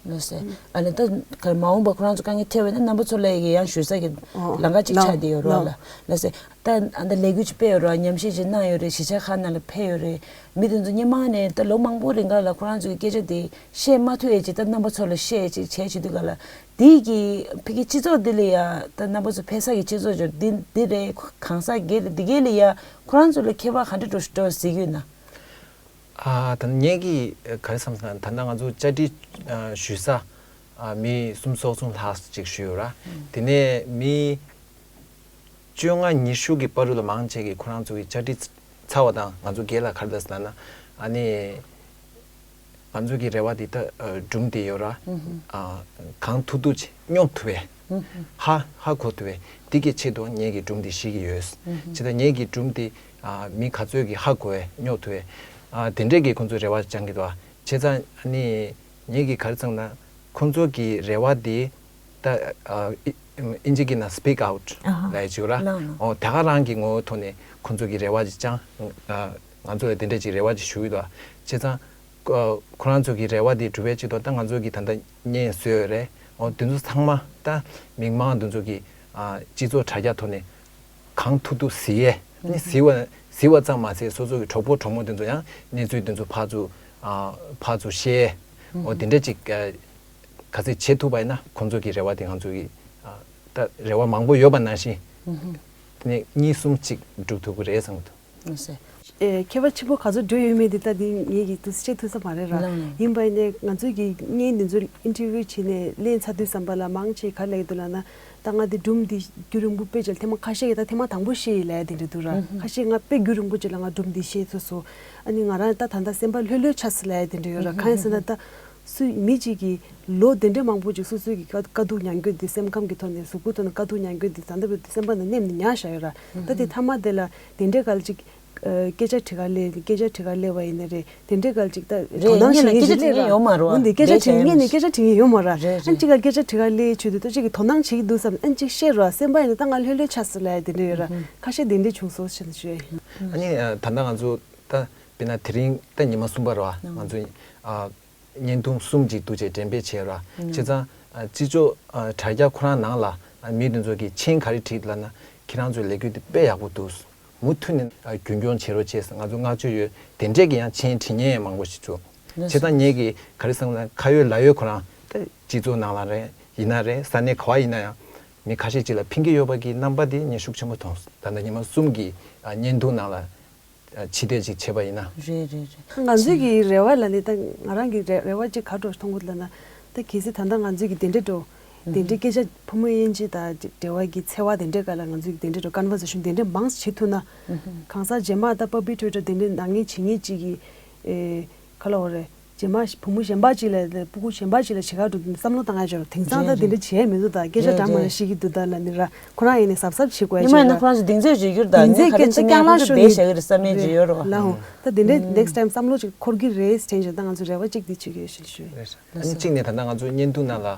ལགས་སེ། ཨ་ནི་ད་ག་མ་འོངས་པ་ཁོ་རང་ཚོ་དཀའ་ངལ་འཕྲད་པ་ཡིན་ན་རྣམ་པ་ཚོ་ལ་ཡི་ཡང་ཞུ་ས་གི་ལམ་ཁ་ཅིག་ཆགས་བསྡད་ཡོད་རེད་བ་ལ། ལགས་སེ། ད་ཨ་ད་ལས་འགུལ་ཅིག་སྤེལ་ཡོད་རེད་བ། ཉམས་ཞིབ་ཅིག་གནང་ཡོད་རེད། གཞིས་ཆགས་ཁག་ནང་ལ་ཕེབས་ཡོད་རེད། མི་དེ་ཚོ་སྔོན་མ་ནས་ད་ལོ་མང་པོ་རིང་ག་ལ་ཁོ་རང་ཚོའི་སྐད་ཆ་དེ་བཤད་མ་ཐུབ་ཡས་ཅིག་ད་རྣམ་པ་ཚོ་ལ་བཤད་ཅིག་བྱས་བྱེད་དུས་ག་ལ་དེའི་གི་ཕ་གི་སྤྱི་ཚོགས་འདི་ལ་ཡ་ད་རྣམ་པ་ཚོ་ཕེབས་ས་གི་སྤྱི་ཚོགས་ཅིག་འདི་འདི་རེད། གང་ཟག་སྒེར་རེད། འདི་གའི་ལ་ཡ་ཁོ་རང་ཚོ་ལ་ཁྱད་པར་ག་འདྲ་འགྲོ་འགྲོ་ཟེར་གི་ཡོད་ན། ཨ་ད་ངས་ཀྱིས་ག་རེ་བསམ་ཟེར་ན་ད་ལྟ་ང་ཚོ་བཅར་འདྲི་ཨ་ཞུ་ས་ཨ་མི་སུམ་ཅུ་སོ་གསུམ་ལྷག་ཅིག་ཞུས་ཡོད་ར། དེ་ནས་མི་བཅོ་ལྔ་ཉི་ཤུ་གི་བར་དུ་ལ་མང་ཆེ་གིས་ཁོ་རང་ཚོ་གི་བཅར་འདྲི་ཚར་བ་དང་ང་ཚོ་སྒེར་ལ་ག་རེ་ལབ་ཟེར་ན་ཨ་ནི་ང་ཚོ་གི་རེ་བ་འདི་ད་ཨ་སྒྲུང་འདི་ཡོད་ར། ཨ་གང་ཐུབ་ཐུབ་ཅིག་སྙོབ་ཐུབ་པའི་ཧ་ཧ་གོ་ཐུབ་པའི་འདི་གི་ཆེད་དུ་ངེད་ཀྱི་སྒྲུང་འདི་ཤེས་ཀྱི་ཡོད། བྱས་ཙང་ངེད་ཀྱི་སྒྲུང་འདི་ཨ་མི་ག་ཚོད་ཀྱིས་ཧ་གོ་བའི་སྙོབ་ཐུབ་པའི་ཨ་དེ་འདྲས་ཀྱི་ཁོང་ཚོས་རེ་བ་བཅང་གི་འདུག་ཨ། བྱས་ཙང་ཨ་ནི་ངེད་ཀྱིས་ག་རེ་བསམ་ན་ཁོང་ཚོ་གི་རེ་བ་འདི་ད་ཨ་ཨི་ཨིན་ཇི་གི་ནང་speak out ལབ་ཡ་ཅིག་ཡོད་ར། ཨོ་ད་ག་རང་གི་ངོ་བོའི་ཐོག་ནས་ཁོང་ཚོ་གི་རེ་བ་ཅིག་བཅང་ཨ་ང་ཚོ་ལ་དེ་འདྲས་ཅིག་རེ་བ་ཅིག་ཞུ་གི་འདུག་ཨ། བྱས་ཙང་ཁོ་ཁོ་རང་ཚོ་གི་རེ་བ་དེ་འགྲུབ་པའི་ཆེད་དུ་ད་ང་ཚོ་གི་ད་ལྟ་བརྙན་བཟོས་ཡོད་རེད། འོ་དེ་ཚོ་ཚང་མ་ད་མི་མང་དེ་ཚོ་གི་ཨ་སྤྱི་ཚོགས་དྲ་རྒྱ་ཐོག་ནས་གང་ཐུབ་ཐུབ་གཟིགས་ཡས་ནི་གཟིགས་པ་གཟིགས་པ་ཙམ་མ་ཟད་སོ་སོ་གི་གྲོགས་པོ་གྲོགས་མོ་དེ་ཚོ་ཡང་གནས་ཚུལ་དེ་ཚོ་ཕར་ཚུར་ཨ་ཕར་ཚུར་བཤད། འོ་དེ་འདྲ་ཅིག་ཨ་ག་ཚོད་བྱེད་ཐུབ་པ་ཡིན་ན་ཁོང་ཚོ་གི་རེ་བ་དེ་ང་ཚོ་གི་ཨ་ད་རེ་བ་མང་པོ་ཡོད་པ་ནང་བཞིན་དེ་ནས་གཉིས་གསུམ་ཅིག་འགྲུབ་ཐུབ་ཀྱི་རེད་བསམ་གྱི་འདུག་ཨེ་ཁྱད་པར་ཆེན་པོ་ག་ཚོད་འགྲོ་ཡོད་མེད་དེ་ད་དེ་ངེད་ཀྱིས་དུ་བཤད་ཐུབ་ས་མ་རེད་ར། ལགས་ལགས། ཡིན་པ་ཡིན་ནའི་ང་ཚོས་ཀྱི་བརྙན་འདི་ཚོ་ཨིན་ཊར་བིའུ་བྱས་ནས་ལེན་ཚར་དུས་ཙམ་པ་ལ་མང་ཆེ་ག་རེ་ལབ་ཀྱི་འདུག་ལབ་ན། ད་ང་འདི་སྒྲུང་འདི་རྒྱུན་རིང་པོ་དཔེ་ཆ་ཐེངས་མ་ཁ་ཤས་ཀྱིས་ད་ཐེངས་མ་དང་པོ་ཤེས་ཡིན་ལབ་ཡ་དེ་འདྲ་འདུག་ར། ཁ་ཤས་ང་དཔེ་རྒྱུན་རིང་པོ་ཅིག་ལ་ང་སྒྲུང་འདི་ཤེས་ཚར་སོང་། ཨ་ནི་ང་རང་ད་ད་ལྟ་སེམས་པ་ལྷོད་ལྷོད་ཆགས་སོང་ལབ་ཡ་དེ་འདྲ་ཡོད་ར། གང་ཡིན་ཟེར་ན་ད། སུ་མི་གཅིག་གིས་ལོ་དེ་འདྲའི་མང་པོ་ཅིག་སོ་སོའི་གི་དཀའ་དཀའ་སྡུག་མྱངས་རྒྱུ་འདི་སེམས་ཁམས་ཀྱི་ཐོག་ནས་གཟུགས་པོའི་ཐོག་ནས་དཀའ་སྡུག་མྱངས་རྒྱུ་འདི་ད་ལྟ་བར་དུ་སེམས་པ་ནང་ནེམ་ནས་ཉར་བཞག་ཡོད་ར། ད་དེ་མཐའ་མ་དེ་ལ་དེ་འདྲའི་ག་ལ་ཅིག་སྐད་ཆ་དྲི་ག་སླེབས་སྐད་ཆ་དྲི་ག་སླེབས་པ་ཡིན་ན་རེད། དེ་འདྲའི་ག་ལ་ཅིག་ད་རེད། དོ་སྣང་རེད། བྱེད་མཁན་ཅིག་སླེབས་ར། ཡོད་མ་རེད་བ། འོན་ཏེ་སྐད་ཆ་དྲི་མཁན་ནི་སྐད་ཆ་དྲི་མཁན་ཡོད་མ་ར། རེད། ཨ་ཅིག་ག་སྐད་ཆ་དྲི་ག་སླེབས་ཆོད་དུས་ད་ཅིག་གི་དོ་སྣང་བྱེད་ཀྱི་འདུག་བསམ། ཨ་ཅིག་ཤེས་ར། སེམས་པ་ཡིན་ན་ད་ང་ལྷོད་ལྷོད་ཆགས་སོང་ལབ་ཡ་དེ་འདྲ་ཡོད་ར། ཁ་ཤས་དེ་འདྲ་བྱུང་སོང་ཞེས་ཞུ་ཡ་ཡིན། ཨ་ནི་ད་ལྟ་ང་ཚོ་ད་དཔེར་ན་དེ་རིང་ད་ཉི་མ་གསུམ་པ་ར་བ། ང་ཚོ་ཨ། བརྙན་ཐུང་གསུམ་ཅིག་འདུག་ཅེས་འགྲེམས་སྤེལ་བྱས་ར། བྱས་ཙང་ཨ་སྤྱི་ཚོགས་ཨ་དྲ་རྒྱ་ཁོ་རང་ནང་ལ་ཨ་མི་དེ་ཚོ་གིས་མཆན་ག་རེ་བྲིས་ལབ་ན། ཁྱེད་རང་ཚོའི་ལས་འགུལ་འདི་དཔེ་ཡག་པོ་འདུག་མུ་མཐུད་ནས་ཨ་རྒྱུན་སྐྱོང་བྱེད་རོགས་བྱེད་ཟེར་ང་ཚོ་བསྔགས་བརྗོད་ཡོད། དེ་འདྲས་ཀྱི་ཡང་མཆན་བྲིས་མཁན་མང་པོ་ཞིག་འདུག་བྱས་ཙང་ངེད་ཀྱིས་ག་རེ་བསམ་ན་ཁ་ཡོད་ལག་ཡོད་ཁོ་རང་ད་སྤྱི་ཚོགས་ནང་ལ་རེད་ཡིན་ན་རེད་ས་གནས་ག་བ་ཡིན་ན་ཡང་མི་ཁ་ཤས་ཅིག་ལ་ཕན་གྱི་ཡོད་པ་གི་རྣམ་པ་དེ་ངས་ཤུགས་ཆེན་པོ་མཐོང་སོང་། ད་ལྟ་ཉི་མ་གསུམ་གྱི་ཨ་བརྙན་ཐུང་ནང་ལ། ཕྱི་བལྟས་ཅིག་བྱས་པ་ཡིན་ན། རེད་རེད་རེད། ང་ཚོའི་གི་རེ་བ་ལ་ནི་ད་ང་རང་གི་རེ་རེ་བ་ཅིག་ག་འགྲོ་མཐོང་གི་ལབ་ན། ད་གལ་སྲིད་ད་ལྟ་ང་ཚོའི་གི་དེ་འདྲའི་འགྲོ། དེ་འདྲའི་སྐད་ཆ་ཕོ་མོ་དབྱེ་འབྱེད་དང་འབྲེལ་བ་གི་འཚེ་བ་དེ་འདྲའི་སྒང་ལ་ང་ཚོའི་གི་དེ་འདྲའི་འགྲོ་ཀོན་ཝར་སེ་ཤན་དེ་འདྲའི་མང་ཙམ་བྱེད་ཐུབ་ན། གང་ཟག་རྗེས་མ་ད་པར་པི་ཊུ་ཨེ་ཊར་དེ་འདྲའི་ནག་ཉེས་བྱེད་མཁན་ཅིག་གི་ཨེ་ག་ལ་འོ་རེད། རྗེས་མ་བུ་མོ་གཞན་པ་ཅིག་ལ་སྤུ་གུ་གཞན་པ་ཅིག་ལ་བྱེད་ག་འགྲོ་དུས་བསམ་བློ་བཏང་ཡ་ཅིག་ཡོད་རེད། དེང་སང་ད་དེ་འདྲ་བྱས་མི་འདུག་ད་སྐད་ཆ་འདྲ་མི་འདྲ་བཤད་ཀྱི་འདུག་ད་ལབ་ནི་ར། ཁོ་རང་ཡིན་ནའི་གཟབ་གཟབ་བྱེད་དགོས་ཡ་ཅིག་ཡོད་རེད། ཉི་མ་ཡིན་ན་ཁོ་རང་ཚོ་གདེང་ཚོད་ཅིག་ཡོད་རེད་ད། གདེང་ཚོད་གལ་ཆེ་ན་ཁོ་ཚོ་བསྡད་བཞག་གི་རེད་བསམ་ཡ་ཅིག་ཡོད་རེད་བ། ལགས་འོང་། ད་དེ་འདྲའི་next time་བསམ་བློ་ཅིག་འཁོར་གྱི་རེད་དྲན་བྱས་ད་ང་ཚོ་རེ་བ་ཅིག་འདི་བྱེད་ཀྱི་ཡོད་ཞེས་ཞུ། ཨ་ནི་གཅིག་ནས་ད་ལྟ་ང་ཚོའི་བརྙན་ཐུང་ནང་ལ་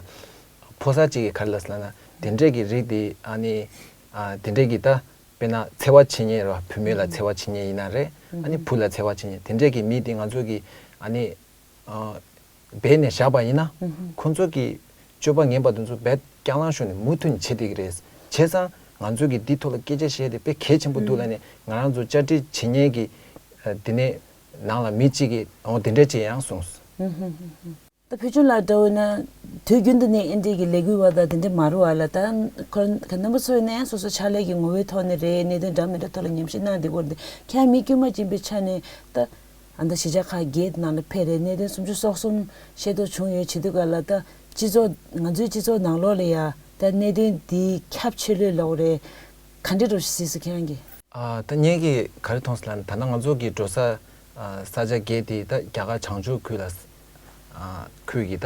ཕོ་གསར་ཅིག་གིས་ག་རེ་ལབ་ཟེར་ལབ་ན་དེ་འདྲས་ཀྱི་རིགས་དེ་ཨ་ནི་ཨ་དེ་འདྲས་ཀྱི་ད། དཔེར་ན་འཚེ་བ་བྱེད་མཁན་རེད་བ། བུད་མེད་ལ་འཚེ་བ་བྱེད་མཁན་ཡིན་ན་རེད། ཨ་ནི་བུ་ལ་འཚེ་བ་བྱེད་མཁན་དེ་འདྲས་ཀྱི་མི་དེ་ང་ཚོ་གི་ཨ་ནི་ཨ་སྦས་ནས་བཞག་པ་ཡིན་ན་ཁོ་ཚོ་གི་སྤྱོད་པ་ངན་པ་དེ་ཚོ་རྦད་རྐྱང་ལང་ཤོར་ནས་མུ་མཐུད་ནས་བྱེད་བསྡད་ཀྱི་རེད། བྱས་ཙང་ང་ཚོ་གི་འདི་ཐོག་ལ་སྐད་ཆ་བཤད་དེ་དཔེ་གལ་ཆེན་པོ་འདུག་ལབ་ནས་ང་རང་ཚོ་བཅར་འདྲི་བྱེད་མཁན་གྱི་ཨ་དེ་ནས་ནང་ལ་མི་གཅིག་གིས་འོ་དེ་འདྲས་ཅིག་ཡང་གསུངས། ཕུལ་བྱུང་ལགས་འདྲ་བོ་ན། དུས་རྒྱུན་དུ་ནས་ཨེ་འདྲས་ཀྱི་ལས་འགུལ་བ་དང་དེ་འདྲས་མ་རུ་བ་ལ་ད། ཁོ་རྣམ་པ་ཚོ་ནས་སོ་སོ་ཕྱག་ལས་ཀྱི་ངོ་བོའི་ཐོག་ནས་རེད། གནད་དོན་འདྲ་མི་འདྲ་ཐོག་ལ་ཉམས་ཞིབ་གནང་བསྡད་ཀྱི་ཡོད་རེད། ཁྱེད་མི་དཀྱུས་མ་ཡིན་པའི་ཆ་ནས་ད། ཨ་ད་གཞིས་ཆགས་ཁག་བརྒྱད་ནང་ལ་ཕེབས་རེད། གནད་དོན་སུམ་ཅུ་སོ་གསུམ་ཤེས་རྟོགས་བྱུང་ཡོད་བྱེད་དུས་ག་ལ་ད། སྤྱི་ཚོགས་ང་ཚོའི་སྤྱི་ཚོགས་ནང་ལོགས་ལ་ཡ་ད་གནད་དོན་འདི་ཁྱབ་ཆེ་ལོས་ལོག་རེད། ག་འདྲས་འགྲོ་ཞིག་གཟིགས་སུ་ཁྱེད་རང་གིས། ཨ་ད་ངས་ཀྱིས་ག་རེ་མཐོང་སོང་ལབ་ན། ད་ལྟ་ང་ཚོ་གི་འགྲོ་ས་ཨ་ས་ཆ་བརྒྱད་དེ་ད་རྒྱ་གར་བྱང་ཕྱོགས་ཁུལ་ལ་ཨ་ཁུལ་གྱི་ད་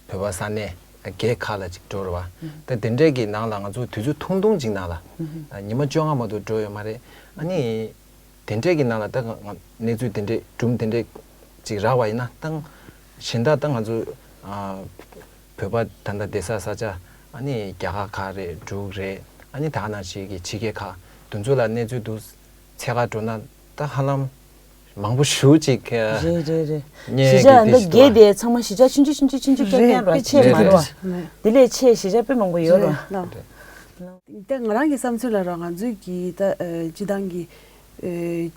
བོད་པ་ས་གནས་བརྒྱད་ཁག་ལ་ཅིག་འགྲོ་རེད་བ། ད་དེ་འདྲས་ཀྱི་ནང་ལ་ང་ཚོ་དུས་ཚོད་ཐུང་ཐུང་ཅིག་ནང་ལ་ཨ་ཉི་མ་བཅོ་ལྔ་མ་གཏོགས་འགྲོ་ཡོད་མ་རེད། ཨ་ནི་དེ་འདྲས་ཀྱི་ནང་ལ་ད་ང་གནས་ཚུལ་དེ་འདྲས་སྒྲུང་དེ་འདྲས་ཅིག་རག་པ་ཡིན་ན་ད་གཞན་དག་ད་ང་ཚོ་ཨ་བོད་པ་ད་ལྟ་བསྡད་ས་ས་ཆ་ཨ་ནི་རྒྱ་གར་ཁག་རེད། འབྲུག་རེད། ཨ་ནི་ད་ག་ནང་བཞིན་གྱི་ཕྱི་རྒྱལ་ཁག་དེ་ཚོ་ལ་གནས་ཚུལ་འདུག་འཚོལ་ག་འགྲོ་ན་ད་ཧ་ལམ་མང་པོ་ཞེ་ཅིག་རེད་རེད་རེད། རྙེད་གཞིས་ཆགས་ཀྱི་འདི་དེ་བཞིན་བརྒྱད་དུ་དེ་ཚང་མ་གཞིས་ཆགས་ཆུང་ཆུང་ཆུང་ཆུང་ཆུང་ཆུང་རེད། རྐྱང་རྐྱང་རེད། ཆེ་མ་རེད་རེད། རེད། དེ་ལས་ཆེ་གཞིས་ཆགས་དཔེ་མང་པོ་ཡོད་རེད། རེད། ད་ང་རང་གི་བསམ་ཚུལ་ལ་རོགས། ང་ཚོའི་གི་ད་ཨ་སྤྱི་བཏང་གི་ཨ་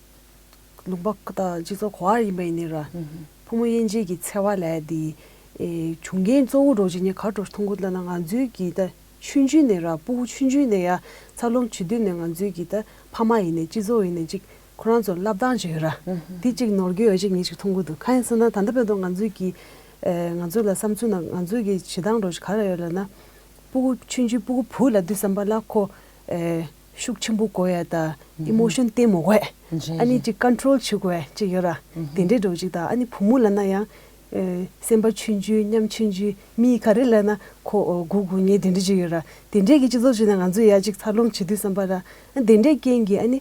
ལུང་པ་དང་སྤྱི་ཚོགས་ག་པར་ཡིན་པ་ཡིན་ནའི་ར། ཕོ་མོ་དབྱེ་འབྱེད་ཀྱི་འཚེ་བ་ལབ་ཡ་དེ་ཨེ་བྱུང་རྐྱེན་གཙོ་བོ་འདྲ་བོ་ཅིག་ངས་ག་འདྲ་མཐོང་གི་འདུག་ལབ་ན། ང་ཚོའི་གི་ད་ཆུང་ཆུང་ནས་ར། སྤུ་གུ་ཆུང་ཆུང་ནས་ཡ་འཚར་ལོངས་བྱེད་དུས་ནས་ང་ཚོའི་གི་ད་ཕ་མ་ཡིན་ནའི་སྤྱི་ཚོགས་ཡིན་ནའི་ཅིག་ཁོ་རང་ཚོར་བསླབ་སྟངས་ཅིག་ཡོད་ར། དེ་ཅིག་ནོར་གྱི་ཡོད་ཅིག་ངས་ཅིག་མཐོང་གི་འདུག་གང་ཡིན་ཟེར་ན་ད་ལྟ་བར་དུ་ང་ཚོའི་གི་ཨེ་ང་ཚོ་ལ་བསམ་ཚུལ་ན་ང་ཚོའི་གི་བྱེད་སྟངས་འདྲ་བོ་ཅིག་ག་རེ་ཡོད་ལབ་ན། སྤུ་གུ་ཆུང་ཆུང་སྤུ་གུ་བུ་ལབ་དུས་ཙམ་པ་ལ་ཁོ་ཨེ་ཤུགས་ཆེན་པོ་དགོས་ཡ་ད། ཨི་མོ་ཤོན་བསྟན་མི་དགོས། ཨ་ནི་ཅིག་ཀོན་ཊོལ་བྱེད་དགོས་ཅིག་ཡོད་ར། དེ་འདྲའི་འདྲ་བོ་ཅིག་དང་། ཨ་ནི་བུ་མོ་ལབ་ན་ཡང་ཨེ་སེམས་པ་ཆུང་ཆུང་ཉམ་ཆུང་ཆུང་། མི་ག་རེ་ལབ་ན་ཁོ་ཨོ་སྒུག་སྒུག་ཉལ་དེ་འདྲ་ཅིག་ཡོད་ར། དེ་འདྲའི་གི་སྤྱི་ཚོགས་ཅིག་ནང་ང་ཚོ་ཡ་ཅིག་འཚར་ལོངས་བྱེད་དུས་ཙམ་པ་ར། ཨ་དེ་འདྲའི་རྐྱེན་གྱིས་ཨ་ནི་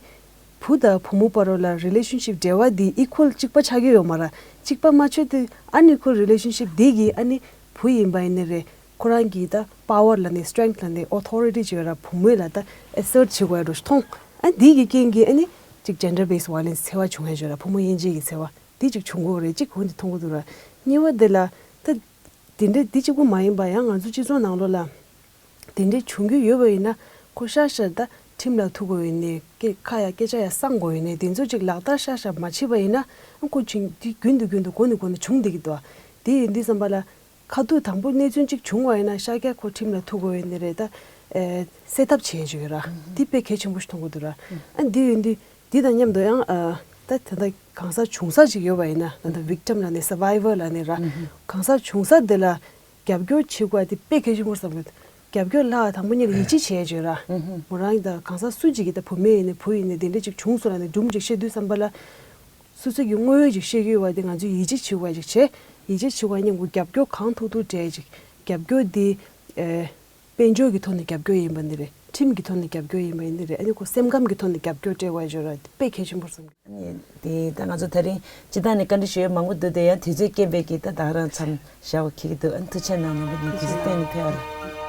བུ་དང་བུ་མོ་བར་ལ་རི་ལེ་ཤན་ཤིབ་འབྲེལ་བ་འདི་ཨི་ཁུལ་གཅིག་པ་ཆགས་ཀྱི་ཡོད་མ་ར། གཅིག་པ་མ་ཆགས་དུས་ཨན་ཨི་ཁུལ་རི་ལེ་ཤན་ཤིབ་འདི་གིས་ཨ་ནི་བུ་ཡིན་པ་ཡིན་ནི་རེད། ཁོ་རང་གི་ད་པ་ཝར་ལབ་ནས་སི་ཊེང་ཐི་ལབ་ནས་ཨོ་ཐོ་རི་ཊི་ཅིག་ཡོད་ར། བུ་མོས་ལ་ད་ཨེ་སར་ཊི་བྱེད་དགོས་ཡ་འདྲ་ཞིག་མཐོང་། ཨ་འདི་གི་རྐྱེན་གྱིས་ཨ་ནི་ཅིག་ཇེན་ཌར་བེ་སི་ཝ་ཡོ་ལེན་སི་འཚེ་བ་བྱུང་ཡ་ཅིག་ཡོད་ར། བུ་མོ་དབྱེ་འབྱེད་ཀྱི་འཚེ་བ་འདི་ཅིག་བྱུང་གི་ཡོད་རེད། གཅིག་འོ་འདི་མཐོང་གི་འདུག་ར། གཉིས་པ་འདི་ལ་ད་དེ་འདྲའི་འདི་གཅིག་པུ་མ་ཡིན་པ་ཡང་ང་ཚོ་སྤྱི་ཚོགས་ནང་ལོགས་ལ་དེ་འདྲའི་བྱུང་རྒྱུ་ཡོད་པ་ཡིན་ན་ཁོ་ཤ་ཤ་ད་ཁྲིམས་ལ་ཐུག་དགོས་ཡོད་ནི། སྐད་ཁ་ཡ་སྐད་ཆ་ཡ་གསང་དགོས་ཡོད་ནི། དེ་ཚོ་ཅིག་ལག་བསྟར་ཤ་ཤ་མ་བྱས་པ་ཡིན་ན་ཁོ་ཅིག་འདི་རྒྱུན་དུ་རྒྱུན་དུ་འགོ་ནས་འགོ་ནས་བྱུང་བསྡད་ཀྱི་འདུག་དེ་ཡིན་དུས་ཙམ་པ་ལ་ཁ་ཐུག་དང་པོ་གནས་ཚུལ་ཅིག་བྱུང་བ་ཡིན་ན་ཤ་རྒྱགས་ཁོ་ཁྲིམས་ལ་ཐུག་དགོས་ཡོད་ནི་རེད། ད་ཨེ་སེལ་ཐབས་བྱེད་ཀྱི་ཡོད་ར། འདི་དཔེ་གལ་ཆེན་པོ་ཞིག་མཐོང་གི་འདུག་ར། ཨ་འདི་ཡིན་དུས་འདི་དང་མཉམ་དུ་ཡང་ཨ་ད་ད་ལྟ་གང་ཟག་བྱུང་ས་ཅིག་ཡོད་པ་ཡིན་ན། ད་ལྟ་ཝིག་ཊམ་ལབ་ནས་སར་ཝའི་ཝར་ལབ་ནས་ར། གང་ཟག་བྱུང་ས་དེ་ལ་རྒྱབ་སྐྱོར་བྱེད་དགོས་དེ་དཔེ་གལ་ཆེན་པོ་བསམ་གི་འདུག་རྒྱབ་སྐྱོར་ལ་དང་པོ་ཉིད་ལ་ཡིད་ཆེས་བྱས་བྱས་ར། མོ་རང་གི་ད་གང་ཟག་སུ་གཅིག་གི་ད་བུད་མེད་ཡིན་ནའི་བུ་ཡིན་ནའི་དེ་འདྲ་ཅིག་བྱུང་སོང་ལབ་ནས་སྒྲུང་ཅིག་བཤད་དུས་ཙམ་པ་ལ་སོ་སོ་གི་དངོས་ཡོད་ཅིག་བཤད་ཀྱི་ཡོད་པ་དེ་ང་ཚོས་ཡིད་ཆེས་བྱེད་དགོས་ཅིག་བྱས། ཡིད་ཆེས་བྱེད་དགོས་མཉམ་པོ་རྒྱབ་སྐྱོར་གང་ཐུབ་ཐུབ་སྤྲད་ཅིག་རྒྱབ་སྐྱོར་དེ་ཨེ་དཔལ་འབྱོར་གྱི་ཐོག་ནས་རྒྱབ་སྐྱོར་ཡིན་པ་ནི་རེད། ཁྲིམས་ཀྱི་ཐོག་ནས་རྒྱབ་སྐྱོར་ཡིན་པ་ཡིན་ནི་རེད། ཨ་ནི་ཁོ་སེམས་ཁམས་ཀྱི་ཐོག་ནས་རྒྱབ་སྐྱོར་སྤྲད་དགོས་ཅིག་ར། དེ་དཔེ་གལ་ཆེན་པོ་བསམ་གི། ཨ་ནི་དེ་ད་ང་ཚོ་དེ་རིང་སྤྱི་བཏང་ནས་བཀའ་འདྲི་ཞུ་ཡ་མང་པོ་འདུག་དེ་ཡང་དུས་ཚོད་རྐྱེན་པས་ཀྱིས་ད་ད་ག་རང་མཚམས་བཞག་པ་ཁེལ་གྱི་འདུག་ཨ་ནི་ཐུགས་རྗེ་གནང་། རྣམ་པ་གཉིས་དུས་ཚོད་བཏོན་ནས་ཕེབས་པ་ལ།